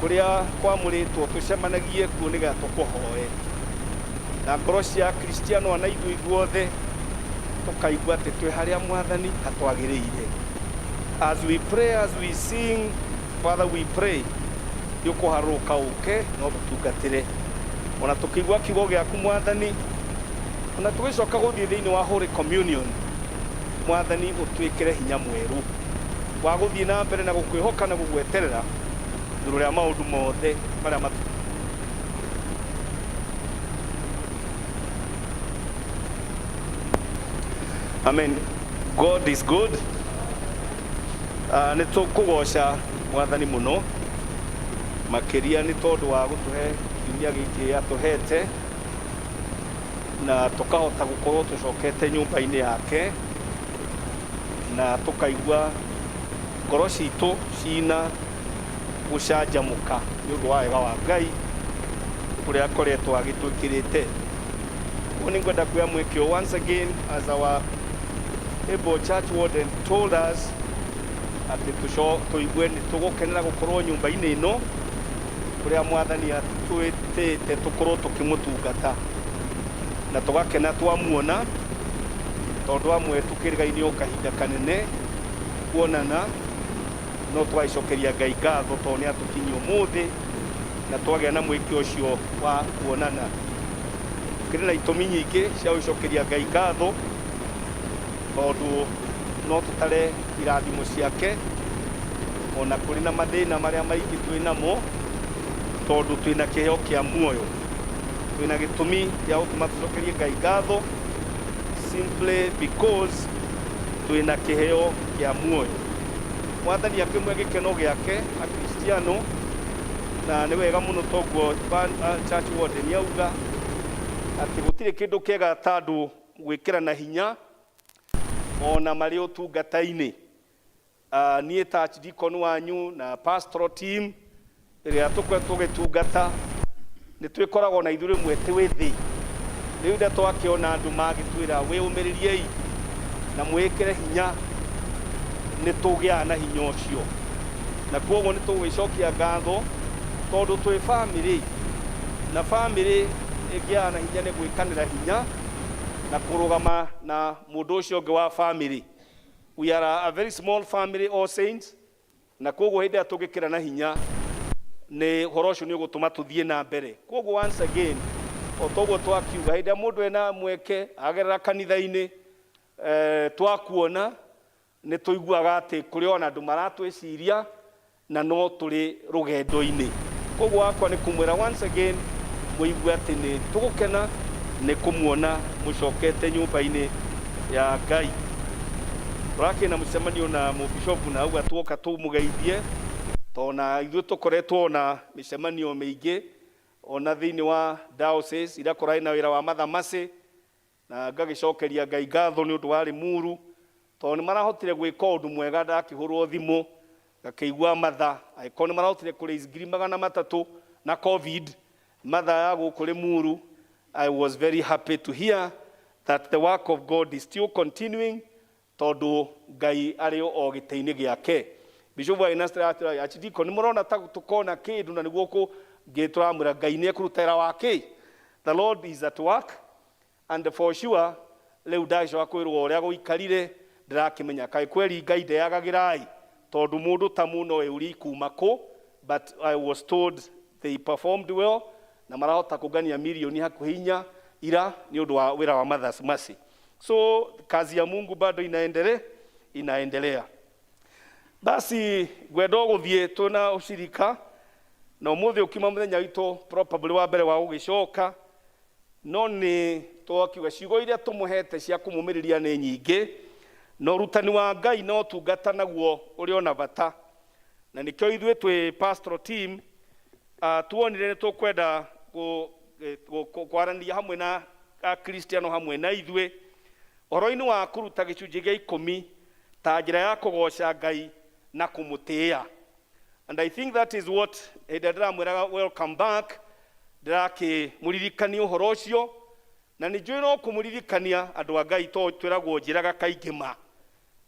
kũrĩa kwamũrĩtwo tũcemanagie kuo nĩgetha tũkũhoe na ngoro cia Kristiano na ithuĩ ithuothe tũkaigua atĩ twĩ harĩa Mwathani hatwagĩrĩire. As we pray, as we sing, Father, we pray nĩ ũkũharũrũka ũke no tũtungatĩre, ona tũkĩigua kiugo gĩaku Mwathani, ona tũgĩcoka gũthiĩ thĩinĩ wa Holy Communion. Mwathani, ũtwĩkĩre hinya mwerũ wa gũthiĩ na mbere na gũkwĩhoka na gũgweterera igũrũ rĩa maũndũ mothe marĩa matu. Amen. God is good. Nĩ tũkũgoca Mwathani mũno makĩria nĩ tondũ wa gũtũhe kiumia gĩkĩ atũhete na tũkahota gũkorwo tũcokete nyũmba-inĩ yake na tũkaigua ngoro citũ cina gũcanjamũka nĩ ũndũ wa wega wa Ngai ũrĩa akoretwo agĩtwĩkĩrĩte. Ũguo nĩ ngwenda kuoya mweke ũyũ once again, as our able church warden told us, atĩ tũigue nĩ tũgũkenera gũkorwo nyũmba-inĩ ĩno kũrĩa Mwathani atwĩtĩte tũkorwo tũkĩmũtungata, na tũgakena twamuona tondũ amwe tũkĩrĩga-inĩ o kahinda kanene kuonana, no tũgagĩcokeria Ngai ngatho tondũ nĩ atũkinyia ũmũthĩ na twagĩa na mweke ũcio wa kuonana. Kĩrĩ na itũmi nyingĩ cia gũcokeria Ngai ngatho tondũ no tũtare irathimo ciake ona kũrĩ na mathĩna marĩa maingĩ twĩ namo, tondũ twĩna kĩheo kĩa muoyo, twĩna gĩtũmi gĩa gũtũma tũcokerie Ngai ngatho simply because twĩna kĩheo kĩa muoyo. Mwathani akĩmwe gĩkeno gĩake Akristiano, na nĩ wega mũno toguo church warden auga atĩ gũtirĩ kĩndũ kĩega ta andũ gwĩkĩrana hinya ona marĩ ũtungata-inĩ. Niĩ ta archdeacon wanyu na pastoral team ĩrĩa tũkoretwo tũgĩtungata, nĩ twĩkoragwo na ithuĩ rĩmwe twĩ thĩ. Rĩu rĩrĩa twakĩona andũ magĩtwĩra wĩyũmĩrĩriei na mwĩkĩre hinya, nĩ tũgĩaga na hinya ũcio, na koguo nĩ tũgwĩcokia ngatho tondũ twĩ bamĩrĩ, na bamĩrĩ ĩngĩaga na hinya nĩ gwĩkanĩra hinya na kũrũgama na mũndũ ũcio ũngĩ wa bamĩrĩ. We are a very small family, All Saints, na koguo hĩndĩ ĩrĩa tũngĩkĩra na hinya nĩ ũhoro ũcio nĩ ũgũtũma tũthiĩ na mbere. Koguo once again, o toguo twakiuga, hĩndĩ ĩrĩa mũndũ ena mweke agerera kanitha-inĩ, twakuona nĩ tũiguaga atĩ kũrĩ ona andũ maratwĩciria na no tũrĩ rũgendo-inĩ. Koguo wakwa nĩ kũmwĩra once again mũigue atĩ nĩ tũgũkena nĩ kũmuona mũcokete nyũmba-inĩ ya Ngai. Tũrakĩrĩ na mũcemanio na mũbishopu na auga tuoka tũmũgeithie, tondũ na ithuĩ tũkoretwo na mĩcemanio mĩingĩ ona thĩinĩ wa diocese iria kũrarĩ na wĩra wa Mother Mercy, na ngagĩcokeria Ngai ngatho nĩ ũndũ wa Limuru tondũ nĩ marahotire gwĩka ũndũ mwega. Ndakĩhũrwo thimũ ngakĩigua matha angĩkorwo nĩ marahotire kũ raise 300,000 na COVID matha ya gũkũ Limuru. I was very happy to hear that the work of God is still continuing. Tondu Ngai arĩ o gĩtĩ-inĩ gĩake. Bishop wa Ernest atĩra Archdeacon nĩ mũrona ta tũkona kĩndũ na nĩguo kũngĩ tũramwĩra Ngai nĩ ekũruta wĩra wake. The Lord is at work, and for sure rĩu ndacoka kwĩrwo ũrĩa gũikarire, ndĩrakĩmenya kaĩ kweri Ngai ndeyagagĩrai, tondũ mũndũ ta mũno euria kuma kũ. But I was told they performed well na marahota kũngania milioni hakuhĩ 4 ira nĩ ũndũ wa wĩra wa Mother's Mercy. So kazi ya Mungu bado inaendelea. Basi ngwenda gũthiĩ twĩna ũcirika na ũmũthĩ ũkiuma mũthenya witũ probably wa mbere wa gũgĩcoka, no nĩ twakiuga ciugo iria tũmũhete cia kũmũmĩrĩria nĩ nyingĩ, na ũrutani wa Ngai no ũtungata naguo ũrĩ ona bata, na nĩkĩo ithuĩ twĩ pastoral team tuonire nĩ tũkwenda kwaranĩria hamwe na Akristiano hamwe na ithuĩ ũhoro-inĩ wa kũruta gĩcunjĩ gĩa 10 ta njĩra ya kũgoca Ngai na kũmũtĩĩa. And I think that is what hĩndĩ ĩrĩa ndĩramwĩraga welcome back, ndĩrakĩmũririkania ũhoro ũcio, na nĩ njũĩ no kũmũririkania andũ a Ngai to twĩragwo njĩraga kaingĩ ma,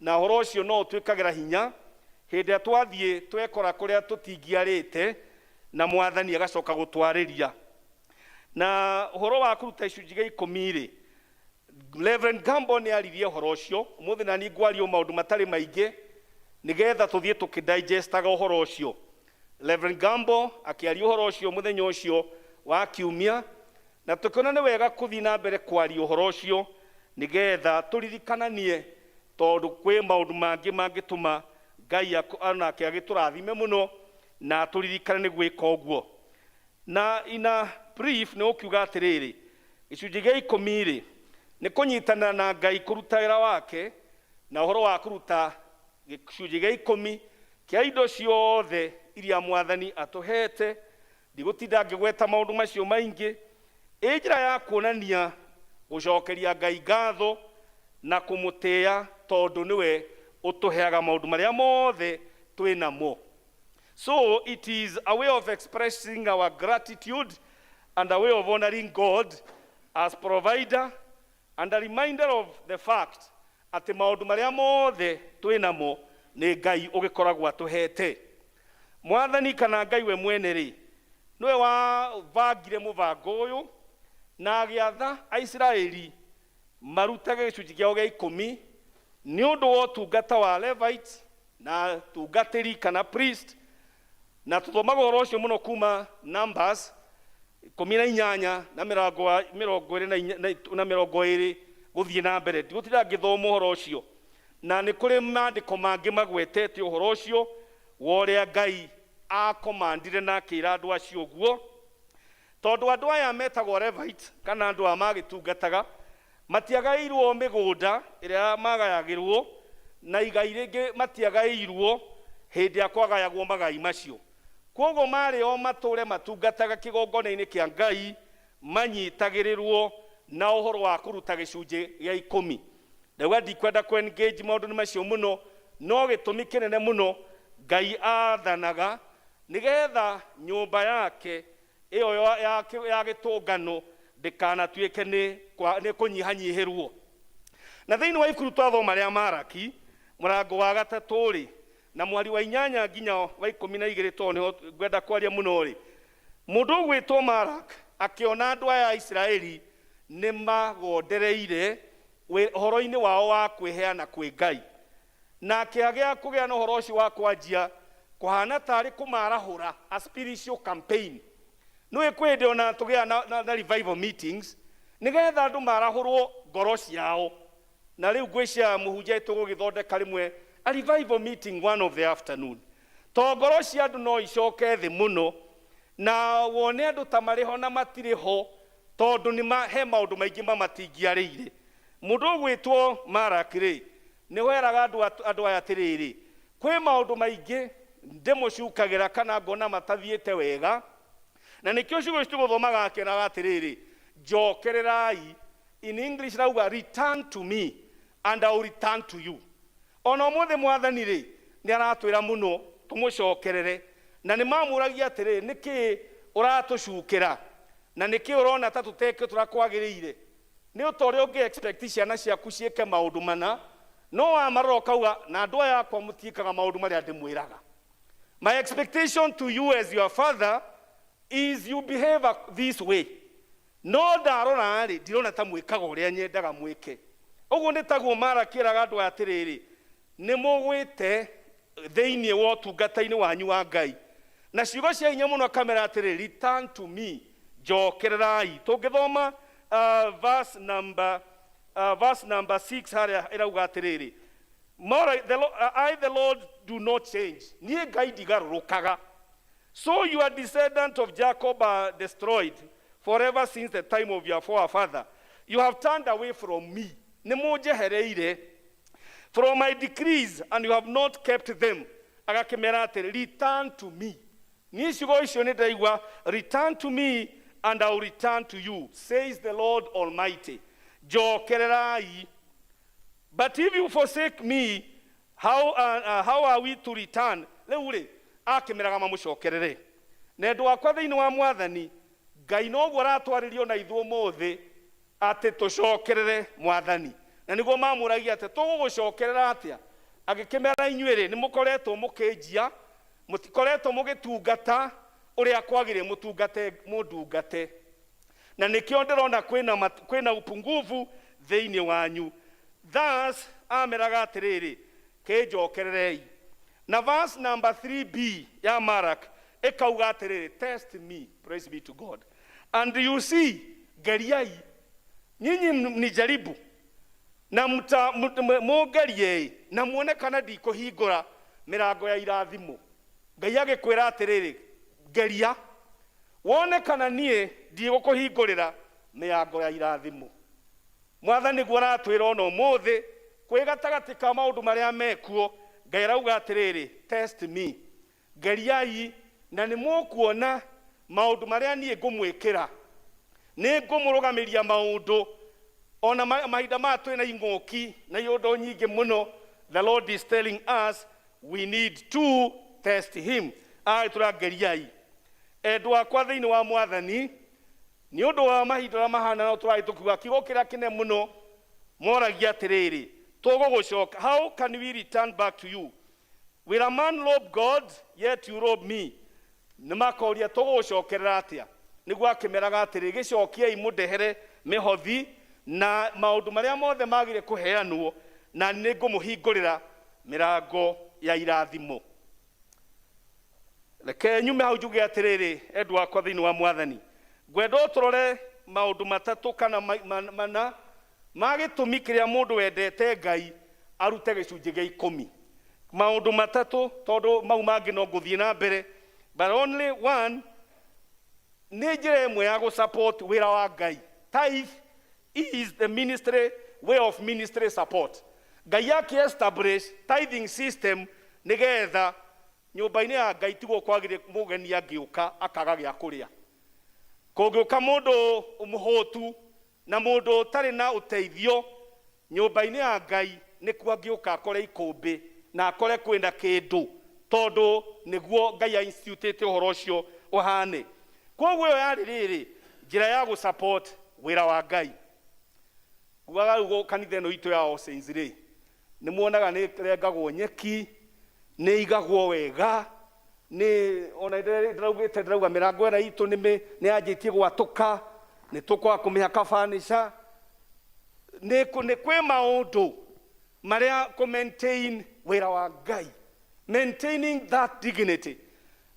na ũhoro ũcio no ũtwĩkagĩra hinya hĩndĩ ĩrĩa twathiĩ twekora kũrĩa tũtingĩarĩte na Mwathani agacoka gũtwarĩria. Na ũhoro wa kũruta icunjĩ gĩa 10 rĩ, Reverend Gambo nĩ aririe ũhoro ũcio ũmũthĩ, na niĩ ngwario maũndũ matarĩ maingĩ nĩgetha tũthiĩ tũkĩdigestaga ũhoro ũcio. Reverend Gambo akĩaria ũhoro ũcio mũthenya ũcio wa kiumia, na tũkĩona nĩ wega kũthiĩ na mbere kwaria ũhoro ũcio nĩgetha tũririkananie, tondũ kwĩ maũndũ mangĩ mangĩtũma Ngai onake agĩtũrathime mũno na tũririkane nĩ gwĩka ũguo. Na ina brief nĩ ũkiuga atĩrĩrĩ, gĩcunjĩ gĩa 10 rĩ, nĩ kũnyitanĩra na Ngai kũruta wĩra wake, na ũhoro wa kũruta gĩcunjĩ gĩa 10 kĩa indo ciothe iria Mwathani atũhete. Ndigũtinda ngĩgweta maũndũ macio maingĩ, ĩ njĩra ya kuonania gũcokeria Ngai ngatho na kũmũtĩĩa, tondũ nĩwe ũtũheaga maũndũ marĩa mothe twĩ namo. So it is a way of expressing our gratitude and a way of honoring God as provider and a reminder of the fact atĩ maũndũ marĩa mothe twĩ namo nĩ Ngai ũgĩkoragwo atũhete. Mwathani kana Ngai we mwene rĩ, nĩwe wabangire mũbango ũyũ na agĩatha Aisiraeli marutage gĩcunjĩ kĩao gĩa 10 nĩ ũndũ wa ũtungata wa Levite na tungatĩri kana priest, na tũthomaga ũhoro ũcio mũno kuma Numbers 18 na 24 na 20 gũthiĩ na mbere. Ndigũtinda ngĩthoma ũhoro ũcio, na nĩ kũrĩ maandĩko mangĩ magwetete ũhoro ũcio wa ũrĩa Ngai akomandire na akĩra andũ acio ũguo, tondũ andũ aya metagwo Levite kana andũ aya magĩtungataga matiagaĩirwo mĩgũnda ĩrĩa magayagĩrwo na igai rĩngĩ, matiagaĩirwo hĩndĩ ya kwagayagwo magai macio. Koguo marĩ o matũre matungataga kĩgongona-inĩ kĩa Ngai, manyitagĩrĩrwo na ũhoro wa kũruta gĩcunjĩ gĩa 10. Ndauga ndikwenda kũ engage maũndũ-inĩ macio mũno, no gĩtũmi kĩnene mũno Ngai athanaga nĩgetha nyũmba yake ĩyo ya gĩtũngano ndĩkanatuĩke nĩ kũnyihanyihĩrwo. Na thĩinĩ wa ibuku twathoma rĩa Maraki mũrango wa 3 rĩ, na mweri wa 8 nginya wa 12, tondũ nĩho ngwenda kwaria mũno rĩ, mũndũ ũgwĩtwo Marak akĩona andũ aya a Isiraeli nĩ magondereire ũhoro-inĩ wao wa kwĩheana kwĩ Ngai, na akĩagĩa kũgĩa na ũhoro ũcio wa kwanjia kũhana tarĩ kũmarahũra a spiritual campaign. Nĩũĩ kwĩ hĩndĩ ona tũgĩa na revival meetings nĩgetha andũ marahũrwo ngoro ciao, na rĩu ngwĩciria mũhunjia tũgũgĩthondeka rĩmwe a revival meeting one of the afternoon, to ngoro cia andũ no icoke thĩ mũno na wone andũ ta marĩ ho na matirĩ ho, tondũ nĩ he maũndũ maingĩ mamatingiarĩire. Mũndũ ũgwĩtwo Marak rĩ, nĩ weraga andũ aya atĩrĩrĩ, kwĩ maũndũ maingĩ ndĩmũcukagĩra kana ngona matathiĩte wega, na nĩkĩo ciugo ici tũgũthomaga akĩraga atĩrĩrĩ, njokererai. In English rauga return to me and I will return to you. Ona ũmũthĩ Mwathani rĩ, nĩ aratwĩra mũno tũmũcokerere, na nĩ mamũragia atĩrĩ, nĩkĩ ũratũcukĩra na nĩkĩ ũrona ta tũteke tũrĩa kwagĩrĩire? Nĩ ũta ũrĩa ũngĩ expect ciana ciaku ciĩke maũndũ mana. No wamarora ũkauga na andũ aya akwa mũtiĩkaga maũndũ marĩa ndĩmwĩraga. My expectation to you as your father is you behave this way. No ndarora rĩ, ndirona ta mwĩkaga ũrĩa nyendaga mwĩke. Ũguo nĩ taguo Malaki eraga andũ aya atĩrĩrĩ, nĩ mũgwĩte thĩinĩ wa ũtungata-inĩ wanyu wa Ngai. Na ciugo cia hinya mũno akamera atĩrĩ, return to me, njokererai. Tũngĩthoma verse number 6 harĩa ĩrauga atĩrĩrĩ, More, the, I the Lord do not change. Niĩ Ngai ndigarũrũkaga. So your descendant of Jacob are destroyed forever since the time of your forefather. You have turned away from me. Nĩ mũnjehereire from my decrees and you have not kept them. Agakĩmera atĩrĩ, return to me. Niĩ ciugo icio nĩ ndaigua, return to me and I will return to you, says the Lord Almighty. Njokererai. But if you forsake me, how are we to return? Rĩu rĩ, akĩmeraga mamũcokerere. Na endwa akwa thĩinĩ wa Mwathani, Ngai noguo aratwarĩria ona ithuĩ ũmũthĩ atĩ tũcokerere Mwathani. Na nĩguo mamũragia atĩ tũgũgũcokerera atĩa? Agĩkĩmera inyuĩ rĩ, nĩ mũkoretwo mũkĩnjia, mũtikoretwo mũgĩtungata ũrĩa kwagĩrĩire mũtungate mũndungate. Na nĩkĩo ndĩrona kwĩna upungufu thĩinĩ wanyu. Thus ameraga atĩrĩrĩ, kĩnjokererei. Na verse number 3b ya Mark ĩkauga atĩrĩrĩ, test me, praise be to God. And you see, geriai, nyinyi mnijaribu na mũngerie na muone kana ndikũhingũra mĩrango ya irathimo. Ngai agĩkwĩra atĩrĩrĩ, geria wone kana niĩ ndigũkũhingũrĩra mĩrango ya irathimo. Mwathani guo aratwĩra ona ũmũthĩ kwĩ gatagatĩ ka maũndũ marĩa mekuo, Ngai arauga atĩrĩrĩ, test me, geriai na nĩ mũkuona maũndũ marĩa niĩ ngũmwĩkĩra. Nĩ ngũmũrũgamĩria maũndũ ona mahinda maya twĩna ing'ũki na iũndũ nyingĩ mũno. The Lord is telling us we need to test him. Agĩtũra geriai. Endwa akwa thĩinĩ wa Mwathani, nĩ ũndũ wa mahinda ũrĩa mahana no tũrathiĩ tũkiuga kiugo kĩrĩa kĩnene mũno moragia atĩrĩrĩ, tũgũgũcoka, how can we return back to you? Will a man rob God, yet you rob me? Nĩ makoria tũgũgũcokerera atĩa? Nĩguo akĩmeraga atĩrĩ, gĩcokiei mũndehere mĩhothi na maũndũ marĩa mothe magire kũheanwo, na nĩ ngũmũhingũrĩra mĩrango ya irathimo. Reke nyume hau njuge atĩrĩrĩ, endwa akwa thĩinĩ wa Mwathani, ngwenda ũtũrore maũndũ matatũ kana mana ma gĩtũmi kĩrĩa mũndũ wendete Ngai arute gĩcunjĩ gĩa ikũmi. Maũndũ matatũ, tondũ mau mangĩ no ngũthiĩ na mbere, but only one nĩ njĩra ĩmwe ya gũ-support wĩra wa Ngai. Tithe is the ministry way of ministry support. Ngai akĩ establish tithing system nĩgetha nyũmba-inĩ ya Ngai tiguo kwagĩrĩire mũgeni angĩũka akaga gĩa kũrĩa. Kũngĩũka mũndũ mũhũtu na mũndũ ũtarĩ na ũteithio nyũmba-inĩ ya Ngai, nĩkuo angĩũka akore ikũmbĩ na akore kwĩna kĩndũ, tondũ nĩguo Ngai a-institutĩte ũhoro ũcio ũhane. Koguo ĩyo yarĩ rĩrĩ njĩra ya gũ-support wĩra wa Ngai. Ngugaga rĩu kanitha ĩno itũ ya All Saints rĩ, nĩ muonaga nĩ ĩrengagwo nyeki, nĩ ĩigagwo wega, nĩ ona ndĩraugĩte ndĩrauga mĩrango ĩrĩa itũ nĩ yanjĩtie gwatũka, nĩ tũkwaga kũmĩhaka furniture. Nĩ kwĩ maũndũ marĩa kũ maintain wĩra wa Ngai, maintaining that dignity.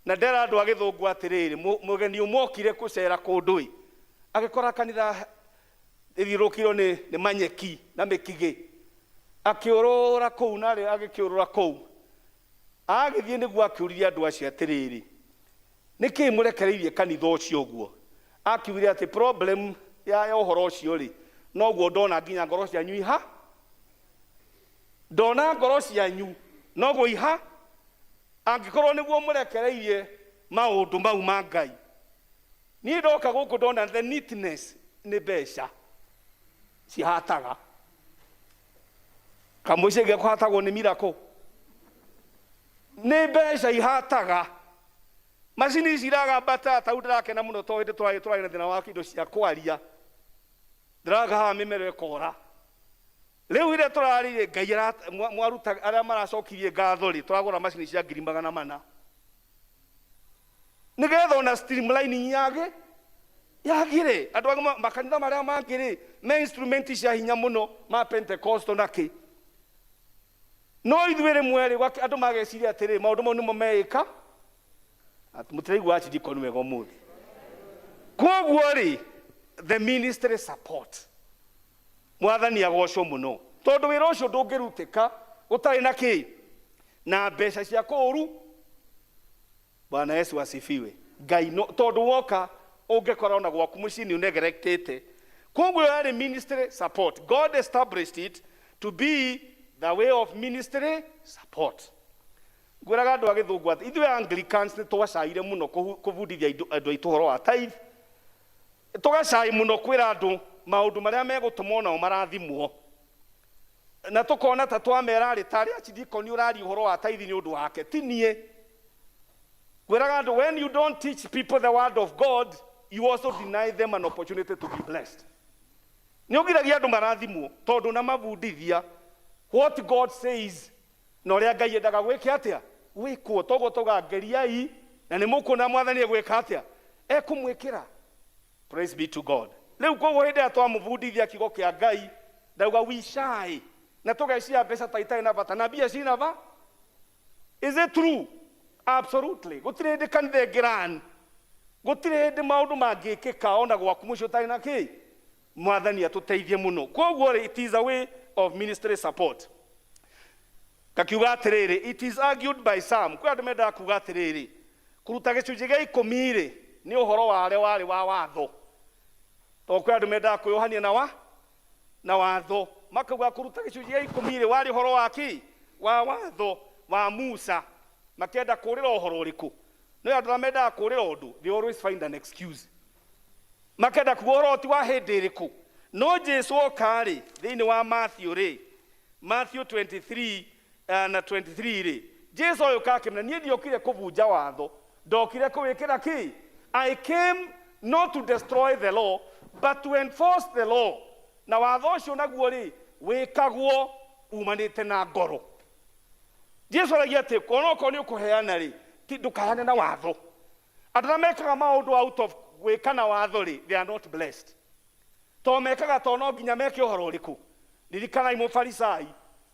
Na ndera andũ a gĩthũngũ atĩrĩrĩ, mũgeni ũmwe okire kũcera kũndũ ĩ, agĩkora kanitha ĩthiũrũrũkĩirwo nĩ manyeki na mĩkigĩ, akĩũrũra kũu narĩ agĩkĩũrũra kũu. Agĩthiĩ nĩguo akĩũririe andũ acio atĩrĩrĩ, nĩkĩĩ mũrekereirie kanitha ũcio ũguo? Akiugire atĩ problem ya ũhoro ũcio rĩ, noguo ndona nginya ngoro cianyu iha, ndona ngoro cianyu noguo iha, angĩkorwo nĩguo mũrekereirie maũndũ mau ma Ngai. Niĩ ndoka gũkũ ndona the neatness nĩ mbeca cihataga. Kamũico ĩngĩ kũhatagwo nĩ miracle. Nĩ mbeca ihataga. Macini ici iragamba ta tau ndĩrakena mũno tondũ hĩndĩ tũrarĩ na thĩna wa indo cia kwaria. Ndĩraga haha mĩmero ĩkora. Rĩu iria tũrarĩire Ngai mwaruta arĩa maracokirie ngatho rĩ, tũragũra macini cia 400,000 nĩgetha ona streamlining yage yagire. Andũ angĩ makanitha marĩa mangĩ rĩ, me instrument cia hinya mũno ma Pentecostal na kĩ, no ithuĩ rĩmwe rĩ, andũ mageciria atĩrĩ, maũndũ mau nĩmo meĩka. Mũtiraigua archdeacon wega ũmũthĩ. Koguo rĩ, the ministry support, Mwathani agocwo mũno, tondũ wĩra ũcio ndũngĩrutĩka gũtarĩ na kĩ, na mbeca cia kũũru. Bwana Yesu asifiwe. Ngai no tondũ woka ũngĩkora ona gwaku mũciĩ nĩ ũnegerektĩte. Koguo yarĩ ministry support. God established it to be the way of ministry support. Ngwĩraga andũ a Gĩthũngũ atĩ ithuĩ Anglicans nĩ twacaire mũno kũbundithia andũ aitũ ũhoro wa tithe, tũgacai mũno kwĩra andũ maũndũ marĩa megũtũma onao marathimwo, na tũkona ta twamera rĩ, tarĩ archdeacon ũraria ũhoro wa tithe nĩ ũndũ wake, ti niĩ. Ngwĩraga andũ, when you don't teach people the word of God, you also deny them an opportunity to be blessed. Nĩ ũgiragia andũ marathimwo tondũ na mabundithia what God says na ũrĩa Ngai endaga gwĩke atĩa gwĩkwo. Toguo tauga ngeriai na nĩ mũkuona Mwathani egwĩka atĩa, ekũmwĩkĩra. Praise be to God. Rĩu koguo hĩndĩ ĩrĩa twamũbundithia kiugo kĩa Ngai, ndauga we shy na tũgeciria mbeca ta itarĩ na bata, na mbia cina ba. Is it true? Absolutely. Gũtirĩ hĩndĩ kanitha ĩngĩran, gũtirĩ hĩndĩ maũndũ mangĩkĩka ona gwaku mũciĩ ũtarĩ na kĩ. Mwathani atũteithie mũno. Koguo rĩ, it is a way of ministry support. Ngakiuga atĩrĩrĩ, it is argued by some, kwĩ andũ mendaga kuga atĩrĩrĩ, kũruta gĩcunjĩ gĩa ikũmi rĩ, nĩ ũhoro wa arĩa warĩ wa watho. Tondũ kwĩ andũ mendaga kwĩyohania na watho, makauga kũruta gĩcunjĩ gĩa ikũmi rĩ, warĩ ũhoro wa kĩ? Wa watho wa Musa. Makĩenda kũrĩra ũhoro ũrĩkũ? No andũ arĩa mendaga kũrĩra ũndũ, they always find an excuse. Makenda kuga ũhoro ti wa hĩndĩ ĩrĩkũ. No Jesu oka rĩ, thĩinĩ wa Matthew rĩ, Matthew 23 na 23 rĩ, Jesu agĩũka akĩmera, niĩ ndiokire kũbunja watho, ndokire kũwĩkĩra kĩ? I came not to destroy the law, but to enforce the law. Na watho ũcio naguo rĩ, wĩkagwo umanĩte na ngoro. Jesu aragia atĩ onokorwo nĩ ũkũheana rĩ, ti ndũkaheane na watho. Andũ arĩa mekaga maũndũ out of gwĩka na watho rĩ, they are not blessed. To mekaga to no nginya meke ũhoro ũrĩkũ. Ririkanai mũfarisai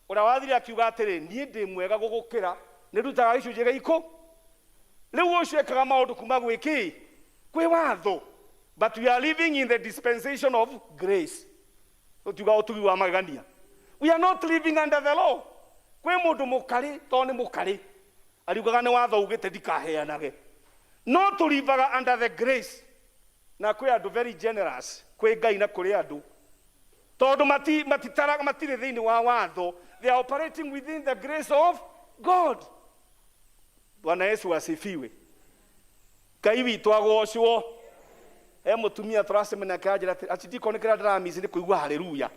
ũrĩa wathire akiuga atĩrĩ, niĩ ndĩ mwega gũgũkĩra, nĩ ndutaga gĩcunjĩ gĩa ikũ. Rĩu ũcio ekaga maũndũ kuma gwĩ kĩ? Kwĩ watho. But we are living in the dispensation of grace. Tũtiuga ũtugi wa magegania. We are not living under the law. Kwĩ mũndũ mũkarĩ to nĩ mũkarĩ, ariugaga nĩ watho ugĩte ndikaheanage. No tũrivaga under the grace. Na kwĩ andũ very generous kwĩ Ngai na kũrĩ andũ, tondũ matitaraga, matirĩ thĩinĩ wa watho. They are operating within the grace of God. Bwana Yesu asifiwe. Ngai witũ agocwo. He mũtumia tũracemania nake anjĩra atĩ archdeacon kĩrĩa ndĩramici nĩ kũigua haleluya.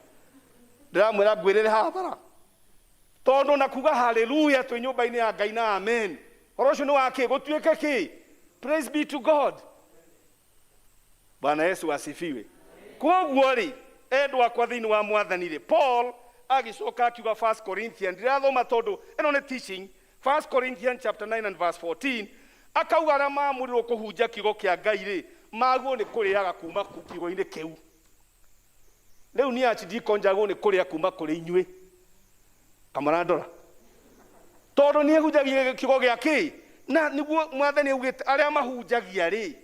Ndĩramwĩra ngwĩrĩre haha bara, tondũ na kuga haleluya twĩ nyũmba-inĩ ya Ngai na amen, ũhoro ũcio nĩ wa kĩ? Gũtuĩke kĩ? Praise be to God. Bwana Yesu asifiwe. Koguo rĩ, endwa akwa thĩinĩ wa Mwathani rĩ, Paul agĩcoka akiuga 1 Corinthians, ndirathoma tondũ ĩno nĩ teaching, 1 Corinthians chapter 9 and verse 14, akauga arĩa maamũrirwo kũhunjia kiugo kĩa Ngai rĩ, maguo nĩ kũrĩaga kuma kiugo-inĩ kĩu. Rĩu niĩ archdeacon njagwo nĩ kũrĩa kuma kũrĩ inyuĩ kamũrandora, tondũ niĩ hunjagia kiugo gĩa kĩ, na nĩguo Mwathani augĩte arĩa mahunjagia rĩ,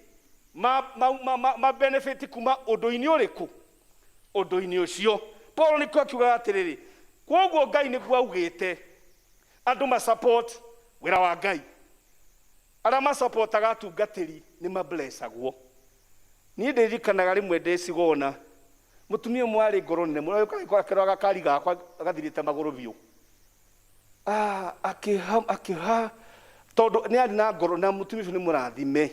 ma benefit kuma ũndũ-inĩ ũrĩkũ? Ũndũ-inĩ ũcio. Paul nĩkĩo akiugaga atĩrĩrĩ, kwoguo Ngai nĩguo augĩte andũ ma support wĩra wa Ngai. Arĩa masapotaga atungatĩri nĩ mablessagwo. Niĩ ndĩririkanaga rĩmwe ndĩ Cigona, mũtumia ũmwe warĩ ngoro nene mũno, agĩũka akĩrora gakari gakwa gathirĩte magũrũ biũ. Akĩha, akĩha, tondũ nĩ arĩ na ngoro, na mũtumia ũcio nĩ mũrathime.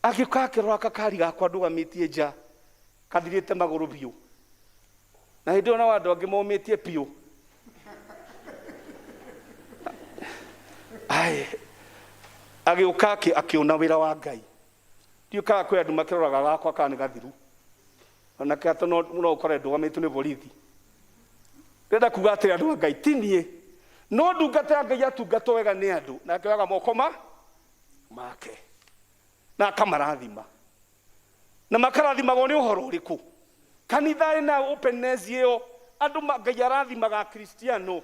Agĩũka akĩrora gakari gakwa ndũgamĩtie nja, gathirĩte magũrũ biũ. Na hĩndĩ ĩyo nao andũ angĩ momĩtie biũ. Ai, agĩũka akĩona wĩra wa Ngai. Ndiũĩ kana kwĩ andũ makĩroraga gakwa kana nĩ gathiru. Onake atĩ no ũkore ndũgamĩtio nĩ borithi. Ndĩrenda kuga atĩrĩ andũ a Ngai, ti niĩ, no ndungata ya Ngai yatungatwo wega nĩ andũ, nake oyaga moko ma make na akamarathima. Na makarathimagwo nĩ ũhoro ũrĩkũ? Kanitha ĩna openness ĩyo, andũ Ngai arathimaga Akristiano.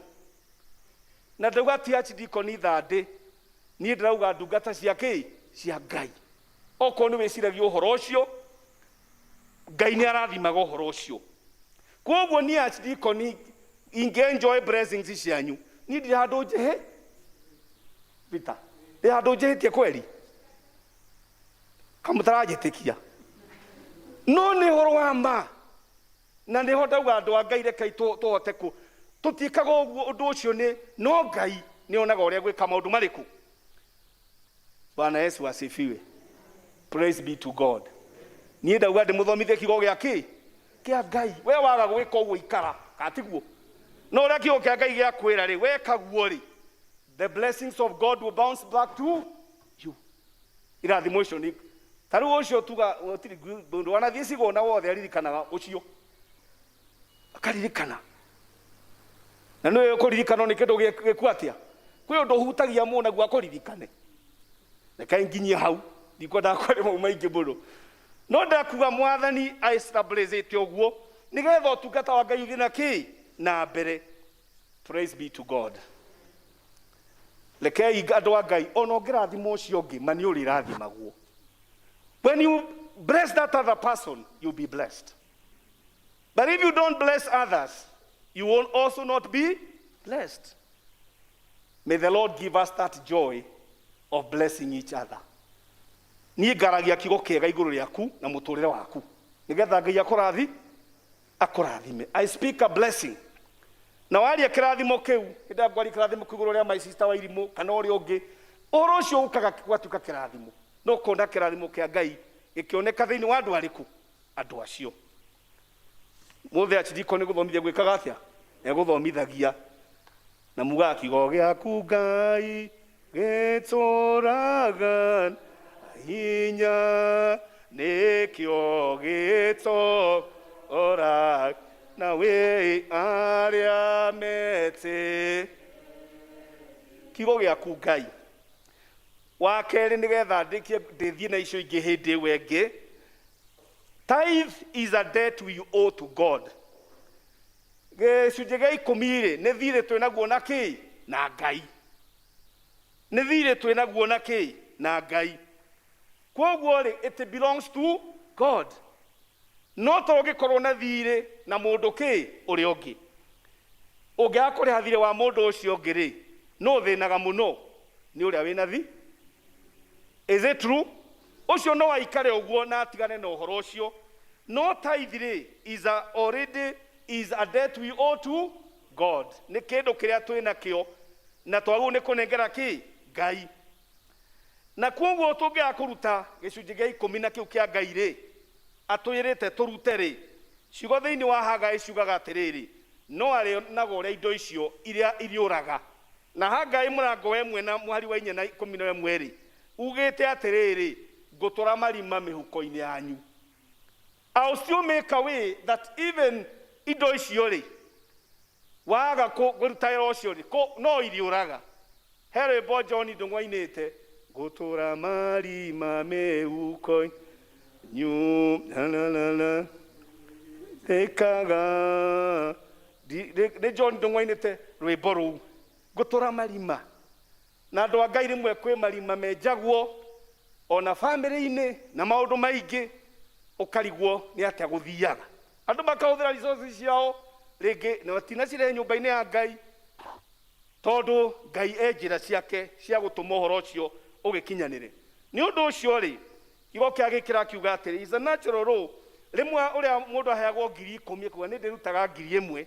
Na ndauga ti archdeacon ithandĩ, niĩ ndĩrauga ndungata cia kĩ? Cia Ngai. Okorwo nĩ wĩciragia ũhoro ũcio, Ngai nĩ arathimaga ũhoro ũcio. Koguo niĩ archdeacon ingĩ enjoy blessings cianyu, niĩ ndirĩ handũ njĩhĩ. Peter, ndĩ handũ njĩhĩtie kweri? Kamũtaranjĩtĩkia. No nĩ ũhoro wa ma. Na nĩho ndauga andũ a Ngai rekei tũhote kũ tũtiĩkaga ũguo ũndũ ũcio nĩ no Ngai nĩ onaga ũrĩa gwĩka maũndũ marĩkũ. Bwana Yesu asifiwe. Praise be to God. Niĩ ndauga ndĩmũthomithie kiugo gĩa kĩ? Kĩa Ngai. We waga gwĩka ũguo ikara, katiguo? No ũrĩa kiugo kĩa Ngai gĩa kwĩra rĩ, weka guo rĩ, the blessings of God will bounce back to you. Irathimo icio nĩ ta rĩu ũcio tuga gũtirĩ mũndũ wanathiĩ cigona wothe aririkanaga ũcio. Akaririkana. Na nĩwe kũririkanwo nĩ kĩndũ gĩku atĩa? Kwĩ ũndũ ũhutagia mũno naguo akũririkane. Reke nginyie hau, ndikwendaga kwaria mau maingĩ mũno. No ndakuga Mwathani aestablishĩte ũguo nĩgetha ũtungata wa Ngai ũthiĩ na kĩ? Na mbere. Praise be to God. Rekei andũ a Ngai, ona ũngĩrathima ũcio ũngĩ, ma nĩ ũrĩrathimagwo. When you bless that other person, you'll be blessed. But if you don't bless others, you will also not be blessed. May the Lord give us that joy of blessing each other. Niĩ ngaragia kiugo kĩega igũrũ rĩaku na mũtũrĩre waku nĩgetha Ngai akũrathi akũrathime. I speak a blessing. Na waria kĩrathimo kĩu, hĩndĩ ĩrĩa ngwaria kĩrathimo kĩu igũrũ rĩa my sister wa irimũ kana ũrĩa ũngĩ, ũhoro ũcio ũkaga ũgatuĩka kĩrathimo. No ũkona kĩrathimo kĩa Ngai gĩkĩoneka thĩinĩ wa andũ arĩkũ? Andũ acio. Mũthĩ archdeacon nĩ gũthomithia gwĩkaga atĩa? Egũthomithagia. Na mugaga kiugo gĩaku Ngai gĩtũraga hinya nĩkĩo gĩtũraga na wĩ arĩa mete kiugo gĩaku Ngai. Wa kerĩ nĩgetha ndĩkie ndĩthiĩ na icio ingĩ hĩndĩ ĩyo ĩngĩ, tithe is a debt we owe to God. Gĩcunjĩ gĩa ikũmi-rĩ, nĩ thirĩ twĩ naguo na kĩ? Na Ngai. Nĩ thirĩ twĩ naguo na kĩ? Na Ngai. Kwoguo-rĩ, it belongs to God. No to ũngĩkorwo na thirĩ na mũndũ kĩ? Ũrĩa ũngĩ. Ũngĩaga kũrĩha thirĩ wa mũndũ ũcio ũngĩ-rĩ, nũ ũthĩnaga mũno? Nĩ ũrĩa wĩna thi. Is it true? Ũcio no aikare ũguo na atigane na ũhoro ũcio. No tithe rĩ, is a already is a debt we owe to God. Nĩ kĩndũ kĩrĩa twĩ nakĩo na twagĩrĩirwo nĩ kũnengera kĩ? Ngai. Na kwoguo tũngĩaga kũruta gĩcunjĩ gĩa ikũmi na kĩu kĩa Ngai rĩ, atwĩrĩte tũrute rĩ, ciugo thĩinĩ wa Hagai ciugaga atĩrĩrĩ, no arĩonaga ũrĩa indo icio iria iriũraga. Na Hagai mũrango wa ĩmwe na mũhari wa inya na ikũmi na ĩmwe-rĩ, ugĩte atĩrĩrĩ, ngũtũra marima mĩhuko-inĩ yanyu. I'll still make a way that even indo icio-rĩ, waga kũruta wĩra ũcio-rĩ, no iriũraga. He rwĩmbo John Ndung'u ainĩte, ngũtũra marima mĩhuko nyu, la la la la, rĩkaga. Nĩ John Ndung'u ainĩte rwĩmbo rũu, ngũtũra marima. Na andũ a Ngai rĩmwe kwĩ marima menjagwo ona bamĩrĩ-inĩ na maũndũ maingĩ, ũkarigwo nĩ atĩa gũthiaga. Andũ makahũthĩra resources ciao rĩngĩ na matinacirehe nyũmba-inĩ ya Ngai, tondũ Ngai e njĩra ciake cia gũtũma ũhoro ũcio ũgĩkinyanĩre. Nĩ ũndũ ũcio rĩ, kiugo kĩa gĩkĩra kiuga atĩrĩ, is a natural law. Rĩmwe ũrĩa mũndũ aheagwo ngiri ikũmi akuga nĩ ndĩrutaga ngiri ĩmwe,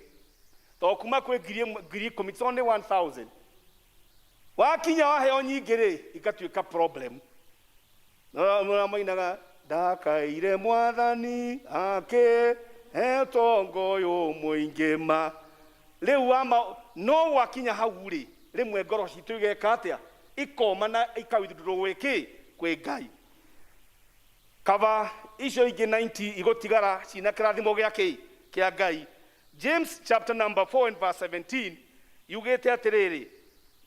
tondũ kuma kwĩ ngiri ĩmwe, ngiri ikũmi, it's only 1000. Wakinya waheo nyingĩ rĩ, igatuĩka problem. Mũrĩa mainaga ndakaire mwathani ake ũtonga ũyũ mũingĩ ma. Rĩu wama no gwakinya hau rĩ, rĩmwe ngoro citũ igeka atĩa? Ikoma na ikawithdraw gwĩ kĩ? Kwĩ Ngai. Kaba icio ingĩ 90 igũtigara cina kĩrathimo gĩa kĩ? Kĩa Ngai. James chapter number 4 and verse 17 yugĩte atĩrĩrĩ,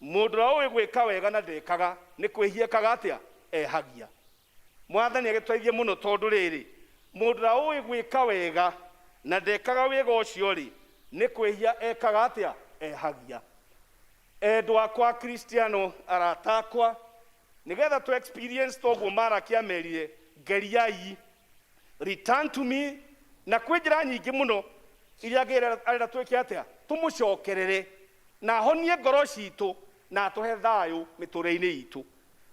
mũndũ ũrĩa ũĩ gwĩka wega na ndekaga nĩ kwĩhia ekaga atĩa? Ehagia. Mwathani agĩtũteithie mũno tondũ rĩrĩ, mũndũ ũrĩa ũĩ gwĩka wega na ndekaga wega ũcio rĩ, nĩ kwĩhia ekaga atĩa? Ehagia. Endwa akwa Kristiano, arata akwa, nĩgetha tũ experience toguo Maraki amerire, geriai, return to me, na kwĩ njĩra nyingĩ mũno iria Ngai arenda twĩke atĩa? Tũmũcokerere na ahonie ngoro citũ na atũhe thayũ mĩtũrĩre-inĩ itũ.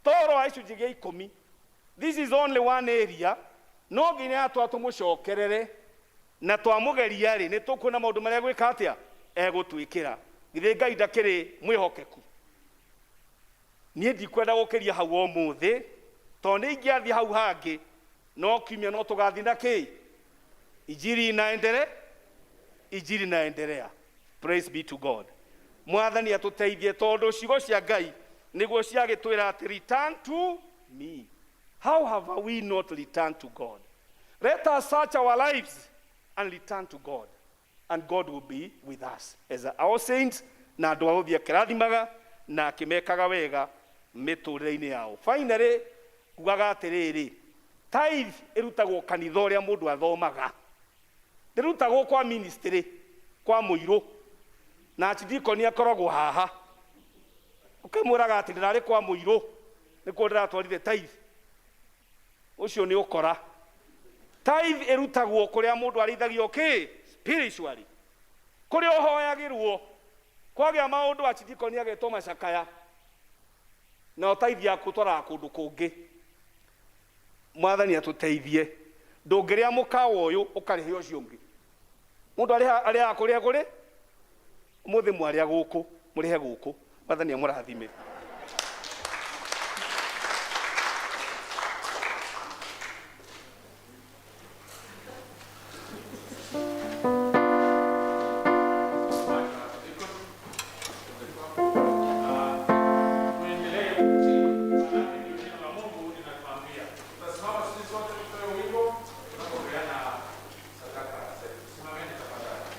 Toro wa gĩcunjĩ gĩa ikũmi, this is only one area, no nginya atwa tũmũcokerere na twamũgeria rĩ, nĩ tũkuona maũndũ marĩa gwĩka atĩa? Egũtwĩkĩra. Githĩ Ngai ndakĩrĩ mwĩhokeku? Niĩ ndikwenda gũkĩria hau ũmũthĩ, tondũ nĩ ingĩathiĩ hau hangĩ, no kiumia no tũgathiĩ na kĩ? Injiri inaendelea, injiri inaendelea. Praise be to God. Mwathani atũteithie tondũ ciugo cia Ngai nĩguo ciagĩtwĩra atĩ return to me. How have we not returned to God? Let us search our lives and return to God, and God will be with us as our saints, na andũ a gũthiĩ akĩrathimaga na akĩmekaga wega mĩtũrĩre-inĩ yao. Finally, ngugaga atĩrĩrĩ, tithe ĩrutagwo kanitha ũrĩa mũndũ athomaga, ndĩrutagwo kwa ministry kwa mũirũ, na archdeacon akoragwo haha, ũkĩmwĩraga atĩ ndĩrarĩ kwa mũirũ nĩkuo ndĩratwarire tithe, ũcio nĩ ũkora. Tithe ĩrutagwo kũrĩa mũndũ arĩithagio kĩ spiritually, kũrĩa ũhoyagĩrwo, kwagĩa maũndũ archdeacon agetwo macakaya, na tithe yaku ũtwaraga kũndũ kũngĩ. Mwathani atũteithie, ndũngĩrĩa mũkawa ũyũ ũkarĩhe ũcio ũngĩ. Mũndũ arĩaga kũrĩa kũrĩ, ũmũthĩ mwarĩa gũkũ, mũrĩhe gũkũ. Mwathani amũrathime. Tuendelee kutii, maanake ndio neno la Mungu linatuambia. Tutasimama sisi sote tutoe wimbo tunapopeana sadaka zetu. Simameni tafadhali.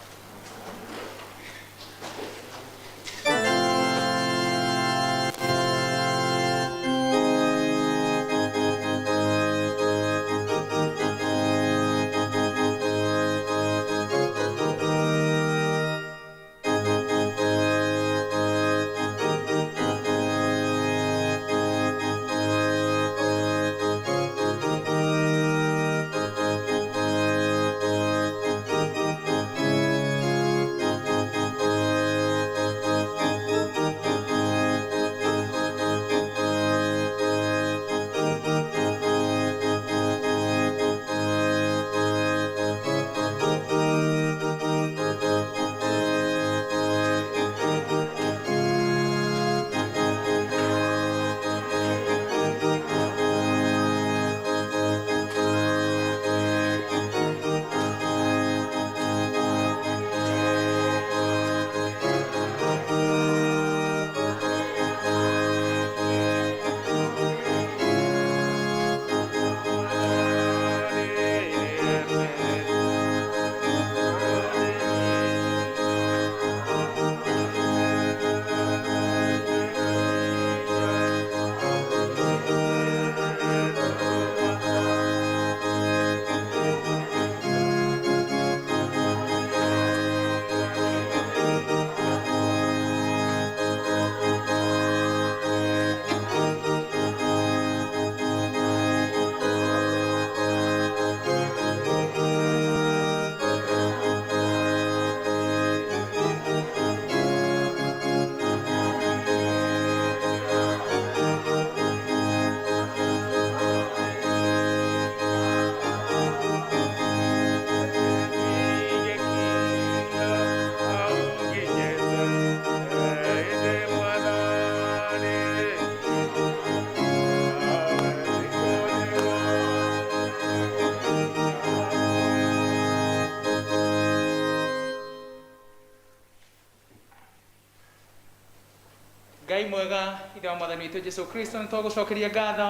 Ngai mwega, ithe wa mwathani witũ Jesu Kristo, nĩ twagũcokeria ngatho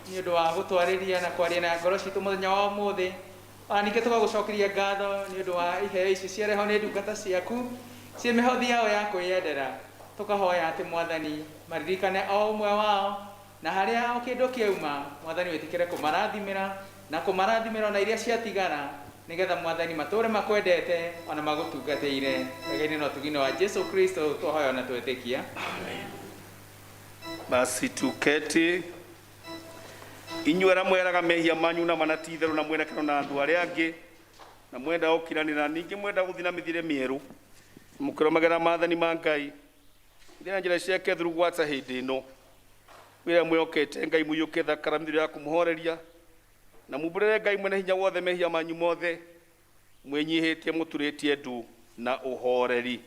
nĩ ũndũ wa gũtwarĩria na kwaria na ngoro citũ mũthenya wa ũmũthĩ. Ona ningĩ tũgagũcokeria ngatho nĩ ũndũ wa iheo ici ciarehwo nĩ ndungata ciaku ciĩ mĩhothi yao ya kwĩyendera. Tũkahoya atĩ Mwathani maririkane o ũmwe wao na harĩa o kĩndũ kĩauma, Mwathani wĩtĩkĩre kũmarathimĩra na kũmarathimĩra ona iria ciatigara, nĩgetha Mwathani matũũre makwendete ona magũtungatĩire. Wega-inĩ na ũtugi-inĩ wa Jesu Kristo twahoya ona twetĩkia. Basi tuketi. Inyuĩ arĩa mweraga mehia manyu na mana ti itherũ na mwerekero na andũ arĩa angĩ na mwenda gũkiranĩra, ningĩ mwenda gũthiĩ na mĩthiĩre mĩerũ, mũkĩrũmagĩrĩra maathani ma Ngai, thiĩ na njĩra ciake theru gwata hĩndĩ ĩno. Wĩra mwĩhokete Ngai mũiyũkie thakame ya kũmũhoreria na mumbũrĩre Ngai mwene hinya wothe mehia manyu mothe, mwĩnyihĩtie mũturĩtie ndu na ũhoreri.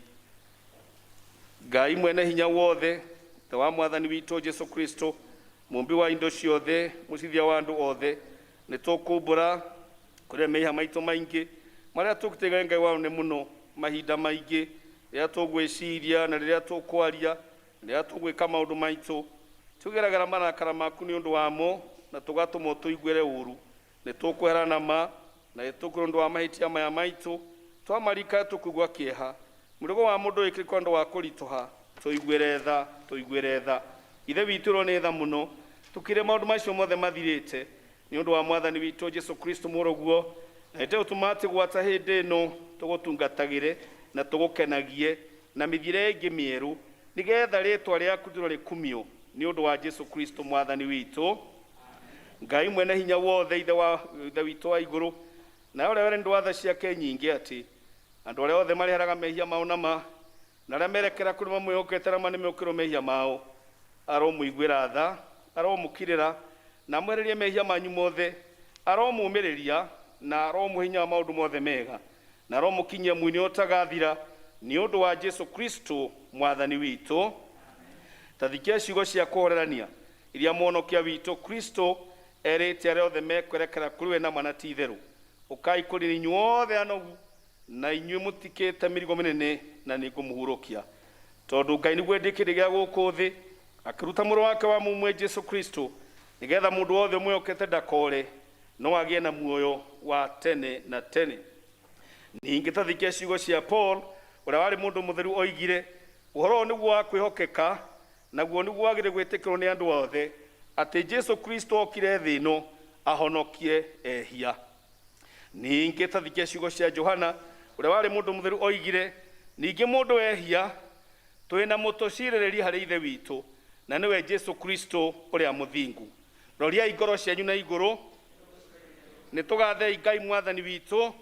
Ngai mwene hinya wothe, Ithe wa Mwathani witũ Jesu Kristo, mũmbi wa indo ciothe, mũcithia wa andũ othe, nĩ tũkumbũra kũrĩa mehia maitũ maingĩ marĩa tũkĩtĩga Ngai wao nĩ mũno mahinda maingĩ, rĩrĩa tũgwĩciria na rĩrĩa tũkwaria, rĩrĩa tũgwĩka maũndũ maitũ, tũgeragĩra marakara maku nĩ ũndũ wamo na tũgatũma ũtũiguĩre ũũru. Nĩ tũkwehera na ma na nĩ tũkwĩra ũndũ wa mahĩtia maya maitũ, twamarika tũkũigua kĩeha. Mũrigo wa mũndũ wĩkĩrĩkwo ũndũ wa kũritũha, tũiguĩre tha, tũiguĩre tha. Ithe witũ ĩro nĩ tha mũno, tũkire maũndũ macio mothe mathirĩte nĩ ũndũ wa Mwathani witũ Jesu Kristo mũrũguo, na nĩtũgũtũma atĩ gwata hĩndĩ ĩno tũgũtungatagĩre na tũgũkenagie na mĩthiĩre ĩngĩ mĩerũ, nĩgetha rĩĩtwa rĩaku rĩtũũre rĩkumio nĩ ũndũ wa Jesu Kristo Mwathani witũ. Ngai mwene hinya wothe, Ithe wa Ithe witũ wa igũrũ, na ũrĩa werĩ wa tha ciake nyingĩ atĩ andũ arĩa othe mareheraga mehia mao na ma na arĩa merekera kũrĩ mamwĩhokete na manĩmĩũkĩrwo mehia mao, aromũiguĩra tha, aromũkirĩra na amwehererie mehia manyu mothe, aromũmĩrĩria na aromũhe hinya wa maũndũ mothe mega, na aromũkinyia muoyo ũtagathira nĩ ũndũ wa Jesu Kristo Mwathani witũ. Ta thikia ciugo cia kũhorerania iria mũhonokia witũ Kristo erĩte arĩa othe mekwerekera kũrĩ we na ma na ti itherũ. Ũkai kũrĩ inyuĩ othe anogu na inyuĩ mũtikĩte mĩrigo mĩnene, na nĩngũmũhurũkia. Tondũ Ngai nĩguo endie kĩndũ gĩa gũkũ thĩ, akĩruta mũrũ wake wa mũmwe Jesu Kristo, nĩgetha mũndũ wothe ũmwĩhokete ndakore, no agĩe na muoyo wa tene na tene. Ningĩ ta thikia ciugo cia Paul ũrĩa warĩ mũndũ mũtheru oigire, ũhoro ũyũ nĩguo wa kwĩhokeka, naguo nĩguo wagĩrĩire gwĩtĩkĩrwo nĩ andũ othe, atĩ Jesu Kristo okire thĩ ĩno ahonokie ehia. Ningĩ ta thikia ciugo cia Johana ũrĩa warĩ mũndũ mũtheru oigire, ningĩ mũndũ ehia twĩna mũtũcirĩrĩri harĩ Ithe witũ, na nĩwe Jesu Kristo ũrĩa mũthingu. Roriai ngoro cianyu na igũrũ, nĩ tũgathei Ngai Mwathani witũ.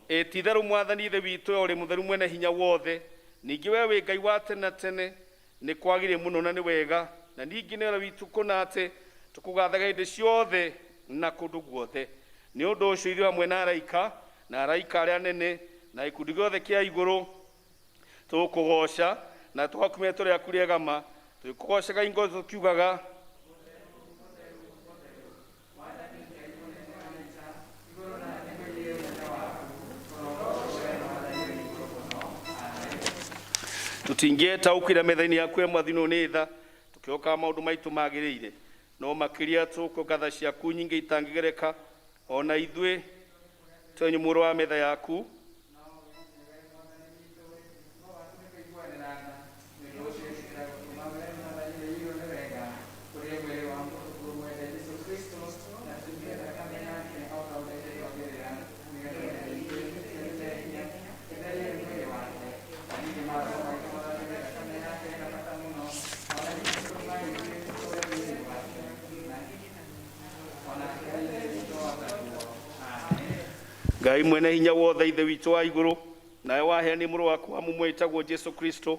Ĩ ti itherũ Mwathani Ithe witũ we ũrĩ mũtheru mwene hinya wothe, ningĩ we wĩ Ngai wa tene na tene, nĩ kwagĩrĩire mũno na nĩ wega, na ningĩ nĩ wega witũ kũna atĩ tũkũgathaga hĩndĩ ciothe na kũndũ guothe. Nĩ ũndũ ũcio ithuĩ hamwe na araika na araika arĩa anene na gĩkundi gĩothe kĩa igũrũ tũgũkũgooca na tũgakumia rĩĩtwa rĩaku rĩega ma, tũgĩkũgoocaga hingo tũkiugaga tũtingĩetaũkĩra metha-inĩ yaku ya mwathani ũyũ nĩ tha, tũkĩhokaga maũndũ maitũ magĩrĩire, no makĩria tũkuonga tha ciaku nyingĩ itangĩgereka, ona ithuĩ twenyũ mũro wa metha yaku. Ngai mwene hinya wothe, Ithe witũ wa igũrũ, nawe waheanire mũrũ waku wa mũmwe wĩtagwo Jesu Kristo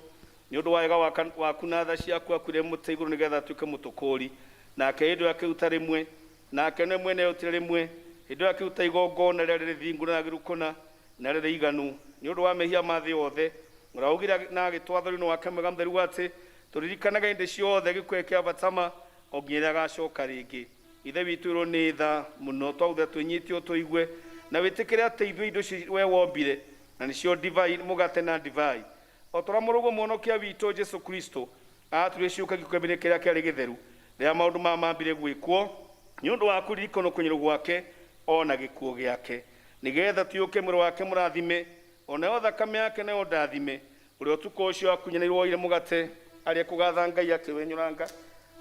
nĩ ũndũ wa wega waku na tha ciaku, akuire mũtĩ igũrũ nĩgetha atuĩke mũtũkũũri. Nake hĩndĩ ĩyo akĩruta rĩmwe, nake nĩwe mwene erutire rĩmwe, hĩndĩ ĩyo akĩruta igongona rĩrĩa rĩrĩ thingu na rĩagĩrĩru kũna na rĩrĩ iganu nĩ ũndũ wa mehia ma thĩ yothe. Ũrĩa waugire na agĩtwatha ũrĩ wake mwega mũtheru atĩ tũririkanage hĩndĩ ciothe gĩkuũ kĩa batama o nginya rĩrĩa agacoka rĩngĩ. Ithe witũ ĩrwo nĩ tha mũno, twagũthaitha twĩnyitie ũtũigue na wĩtĩkĩre atĩ ithuĩ indo ici we wombire, na nĩcio ndivai, mũgate na ndivai, o ta ũrĩa mũrũguo mũhonokia witũ Jesu Kristo aatuire ciũke gĩkombe-inĩ kĩrĩa kĩarĩ gĩtheru rĩrĩa maũndũ maya mambire gwĩkwo nĩ ũndũ wa kũririkana kũnyũrwo gwake. Ona gĩkuũ gĩake, nĩgetha tuĩke mwĩrĩ wake mũrathime, o nayo thakame yake nayo ndathime. Ũrĩa ũtukũ ũcio akunyanĩirwo oire mũgate, arĩa kũgatha Ngai, akĩwenyũranga,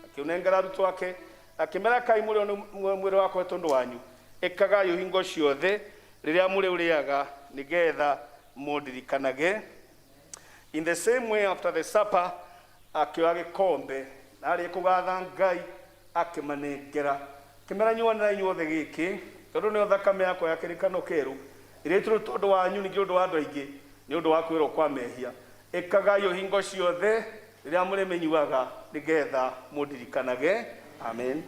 akĩũnengera arutwo ake, akĩmera, "Kai mũrĩo, nĩ mwĩrĩ wakwa tondũ wanyu. Ĩkagai hingo ciothe rĩrĩa mũrĩũrĩaga nĩgetha mũndirikanage." In the same way, after the supper, akĩoya gĩkombe, na arĩ kũgatha Ngai, akĩmanengera, akĩmera, "Nyuanĩra inyuothe gĩkĩ, tondũ nĩyo thakame yakwa ya kĩrĩkanĩro kĩerũ, ĩrĩa ĩitĩrwo tondũ wanyu ningĩ ũndũ wa andũ aingĩ nĩ ũndũ wa kwĩrwo kwa mehia. Ĩkagai hingo ciothe rĩrĩa mũrĩmĩnyuaga nĩgetha mũndirikanage." Amen.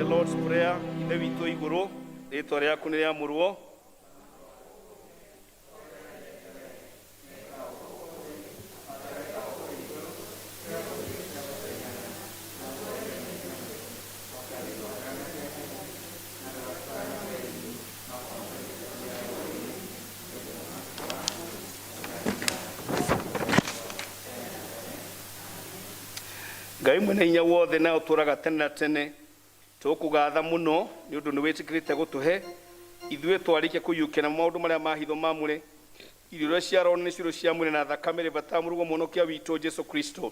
Lord's Prayer. Ithe witũ igũrũ, rĩtwa rĩaku nĩ rĩamũrwo. Ngai mwene hinya wothe na ũtũũraga tene na tene, tũkũgatha mũno nĩ ũndũ nĩ wĩtĩkĩrĩte gũtũhe ithuĩ twarĩkia kũiyũkia na maũndũ marĩa ma hitho mamũre, irio iria cia roho nĩ ciũrũ cia mwĩrĩ na thakame rĩ bata mũrugo mũhonokia witũ Jesu Kristo.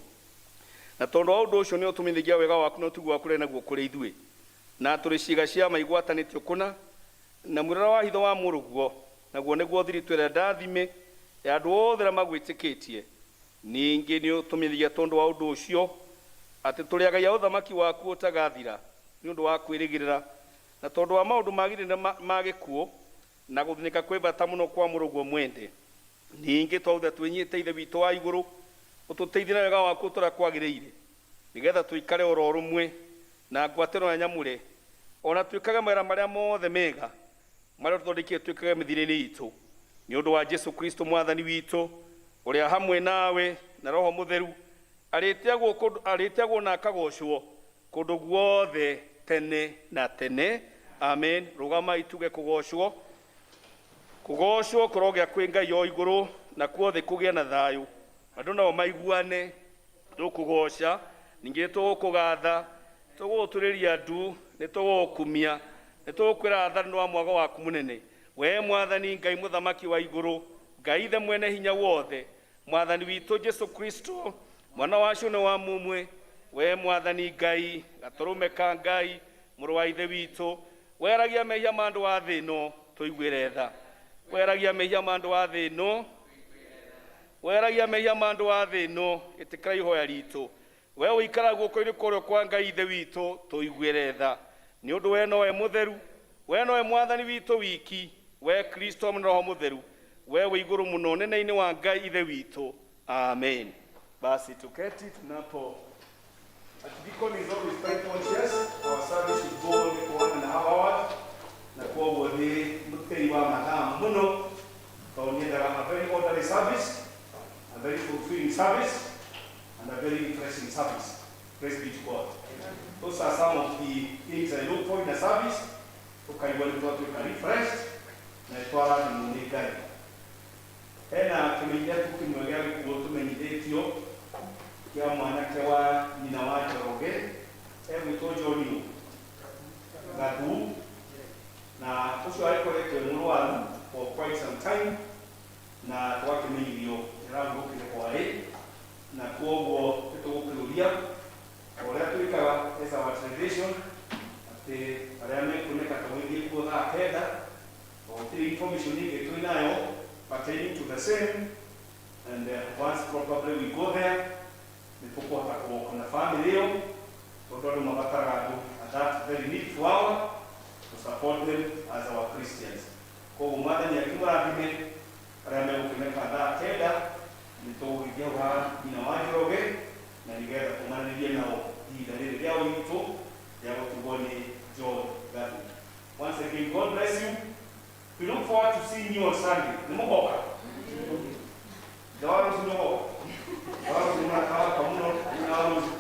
Na tondũ wa ũndũ ũcio nĩ ũtũmenyithagia wega waku na ũtugi waku ũrĩ naguo kũrĩ ithuĩ, na tũrĩ ciĩga cia ma igwatanĩtio kũna na mwĩrĩ wa hitho wa mũrũguo, naguo nĩguo thiritũ ĩrĩa ndathime ya andũ othe arĩa magwĩtĩkĩtie. Ningĩ nĩ ũtũmenyithagia tondũ wa ũndũ ũcio atĩ tũrĩ agai a ũthamaki waku ũtagathira nĩ ũndũ wa kwĩrĩgĩrĩra, na tondũ wa maũndũ magĩrĩire ma gĩkuũ na gũthĩnĩka kwĩ bata mũno kwa mũrũguo mwende. Ningĩ twautha twĩnyihĩte Ithe witũ wa igũrũ, ũtũteithie na wega waku ũtũrĩa kwagĩrĩire, nĩgetha tũikare oro rũmwe na ngwatĩro ya nyamũre, ona twĩkage mawĩra marĩa mothe mega marĩa ũtũthondekeire twĩkage mĩthiĩre-inĩ itũ, nĩ ũndũ wa Jesu Kristo mwathani witũ, ũrĩa hamwe nawe na Roho Mũtheru arĩtĩagwo na akagocwo kũndũ guothe tene na tene. Amen. Rũgamai tuge kũgocwo. Kũgocwo kũrogĩa kwĩ Ngai o igũrũ, na kuothe kũgĩa na thayũ, andũ nao maiguane. Tũkũgoca, ningĩ tũgũkũgatha, tũgũgũturĩria ndu, nĩ tũgũgũkumia, nĩ tũgũkwĩra tha nĩ wa mwago waku mũnene. We mwathani Ngai mũthamaki wa igũrũ, Ngai ithe mwene hinya wothe, mwathani witũ Jesu Kristo, mwana wa cũne wa mumwe, we mwathani Ngai, gatũrũme ka Ngai, mũrũ wa ithe witũ, weragia mehia ma andũ a thĩ ĩno, tũiguĩre tha. Weragia mehia ma andũ a thĩ ĩno, weragia mehia ma andũ a thĩ ĩno, ĩtĩkĩra ihoya ritũ. We ũikaraga guoko-inĩ kwa ũrĩo kwa Ngai ithe witũ, tũiguĩre tha. Nĩ ũndũ we nowe mũtheru, we nowe mwathani witũ wiki, we Kristo hamwe na Roho Mũtheru, we wĩ igũrũ mũno nene-inĩ wa Ngai ithe witũ. Amen. Basi tuketi tunapo. Archdeacon is always time conscious. Our service should go only for 1.5 hours. Na koguo nĩ mũtĩi wa mathaa mũno, tondũ nĩendaga a very orderly service, a very fulfilling service, and a very refreshing service. Praise be to God. Those are some of the things I look for in a service. Tukaigua nĩ twatuĩka refreshed na nĩ twarathimwo nĩ Ngai. Hena kĩmenyithia tu kĩmwe gĩa gĩkuũ tũmenyithĩtio kĩa mwanake wa nyina wa Njoroge, egwĩtwo John Gathu, na ũcio agĩkoretwo e mũrwaru for quite some time, na twakĩmenyithio nĩarahurũkire hwaĩ, na kwoguo nĩtũgũkĩũria o ũrĩa twĩkaga as our tradition, atĩ arĩa mekuoneka ta gũgĩthiĩ kuo thaa 9, gũtirĩ information ĩngĩ twĩ nayo pertaining to the same, and once probably we go there, nĩ tũkũhota kũgoka na family ĩyo, tondũ andũ mabataraga andũ at that very needful hour to support them as our Christians. Koguo mwathani akĩmũrathime arĩa megũkĩoneka thaa 9, nĩ tũgũgĩthiĩ hau ha nyina wa Njoroge, na nĩgetha tũmanĩrie nao ihinda rĩrĩ rĩa witũ rĩa gũtugwo nĩ John Gathu. Once again, God bless you. We look forward to seeing you on Sunday. Nĩ mũgoka? Ndawa rũciũ nĩ ũgoka? Ndawa rũciũ mũrakawaka mũno, nyina wa rũciũ.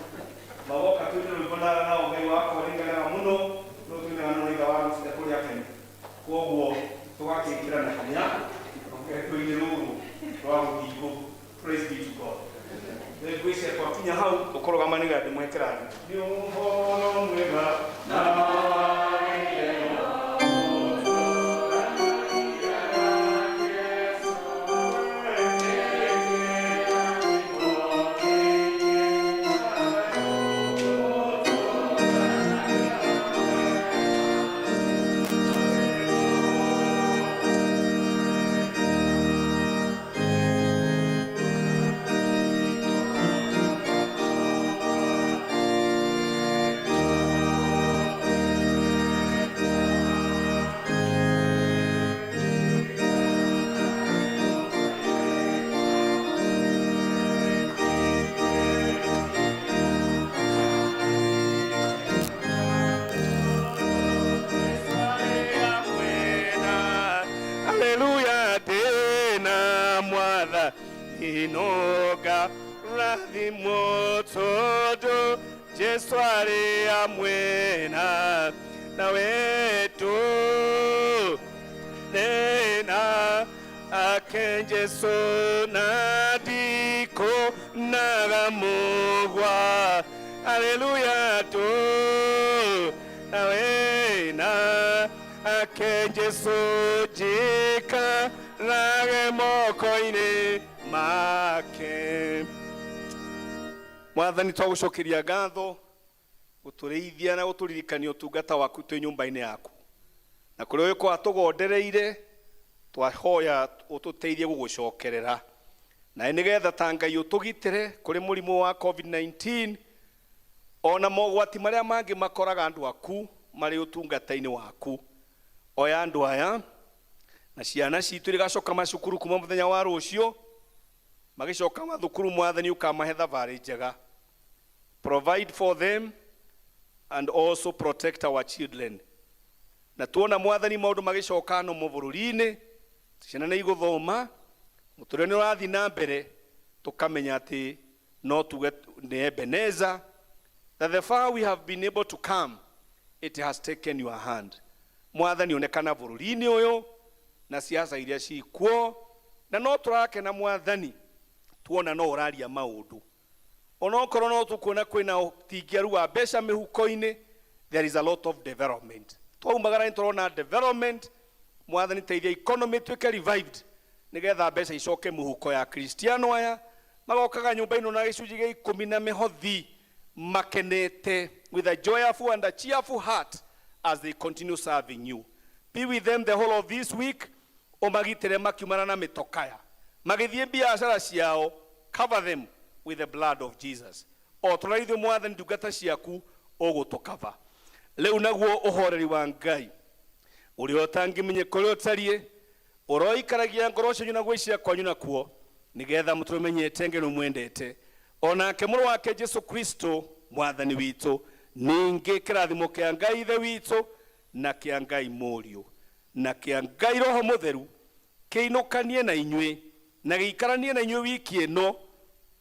Magoka twĩne rwĩmbo na nao Ngai wakwa nĩngenaga mũno, no twĩnaga no ithe wa rũciũ kũrĩ akeni. Koguo tũgakĩkĩra na hinya rũgendo-inĩ rũrũ rwa gũthiĩ. Praise be to God. Rĩu ngwĩciria twakinya hau tũkũrũgama nĩgetha ndĩmũhe kĩrathi. Nĩ ũhoro mwega na wa. Noga rathimwo tondũ Jesu arĩ hamwe na wetu nena ake Jesu na ndiko nagamugwa haleluya tu nawe na ake Jesu jika rage moko-inĩ make. Mwathani, twagũcokeria ngatho gũtũrĩithia na gũtũririkania ũtungata waku twĩ nyũmba-inĩ yaku na kũrĩa ũgĩkorwo tũgondereire, twahoya ũtũteithie gũgũcokerera na nĩgetha ta Ngai ũtũgitĩre kũrĩ mũrimũ wa COVID-19 ona mogwati marĩa mangĩ makoraga andũ aku marĩ ũtungata-inĩ waku. Oya andũ aya na ciana citũ igacoka macukuru kuma mũthenya wa rũciũ, magĩcoka mathukuru, Mwathani ũkamahe thabarĩ njega. Provide for them and also protect our children. Na tuona, Mwathani, maũndũ magĩcoka no bũrũri-inĩ, ciana nĩ igũthoma, mũtũrĩre nĩ ũrathiĩ na mbere, tũkamenya atĩ no tuge nĩ Ebenezer, that the far we have been able to come, it has taken your hand. Mwathani, onekana bũrũri-inĩ ũyũ na siasa iria cikuo, na no tũrakena, Mwathani, tuona no ũraria maũndũ onokorwo no tũkuona kwĩna ũtingiaru wa mbeca mĩhuko-inĩ. There is a lot of development. Twaumagara nĩ tũrona development. Mwathani, teithia economy ĩtuĩke revived nĩgetha mbeca icoke mũhuko ya Kristiano aya magokaga nyũmba ĩno na gĩcunjĩ gĩa 10 na mĩhothi makenete, with a joyful and a cheerful heart as they continue serving you. Be with them the whole of this week. Ũmagitĩre makiumana na mĩtokaya magĩthiĩ biacara ciao. Cover them with the blood of Jesus. O tũrĩa ithuĩ, Mwathani, ndungata ciaku ũgũtũkava rĩu, naguo ũhoreri wa Ngai ũrĩa ũtangĩmenyeka ũrĩa ũtariĩ ũroikaragia ngoro cianyu na gwĩciria kwanyu nakuo, nĩgetha mũtũmenyete Ngai nĩ onake mũrũ wake Jesu Kristo Mwathani witũ. Ningĩ kĩrathimo kĩa Ngai Ithe witũ na kĩa Ngai Mũriũ na kĩa Ngai Roho Mũtheru kĩinũkanie na inyuĩ na gĩikaranie na inyuĩ wiki ĩno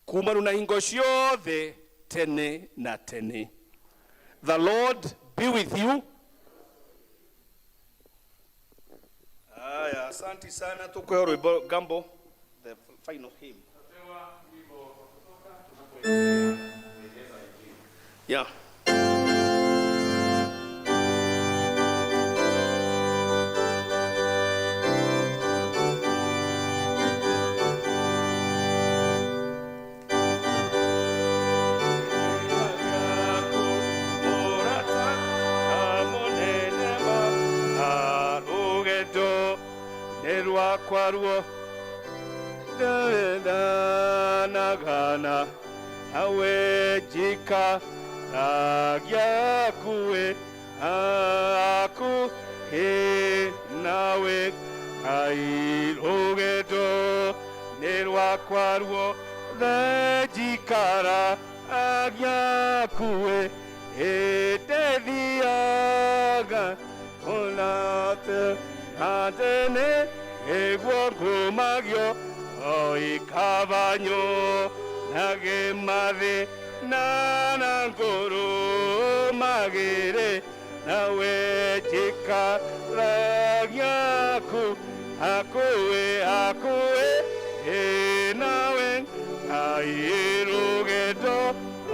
kuma rĩu na hingo ciothe tene na tene. The Lord be with you. Aya, asante sana. Tukuhe rwimbo gambo, the final hymn. Yeah. Rugendo nĩ rwakwa ruo ndanagana nawe njika gĩakuĩ hakuhĩ nawe Ngai, rũgendo nĩ rwakwa ruo njikara gĩakuĩ ĩndethiaga onate na tene ĩguo ngũmagio o ikabanyo na gĩmathĩ na na ngũrũ magĩrĩ nawe njikara gĩaku hakuhĩ hakuhĩ ĩ nawe Ngai, rũgendo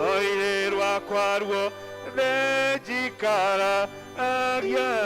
oire rwakwa ruo njikara gĩakuĩ.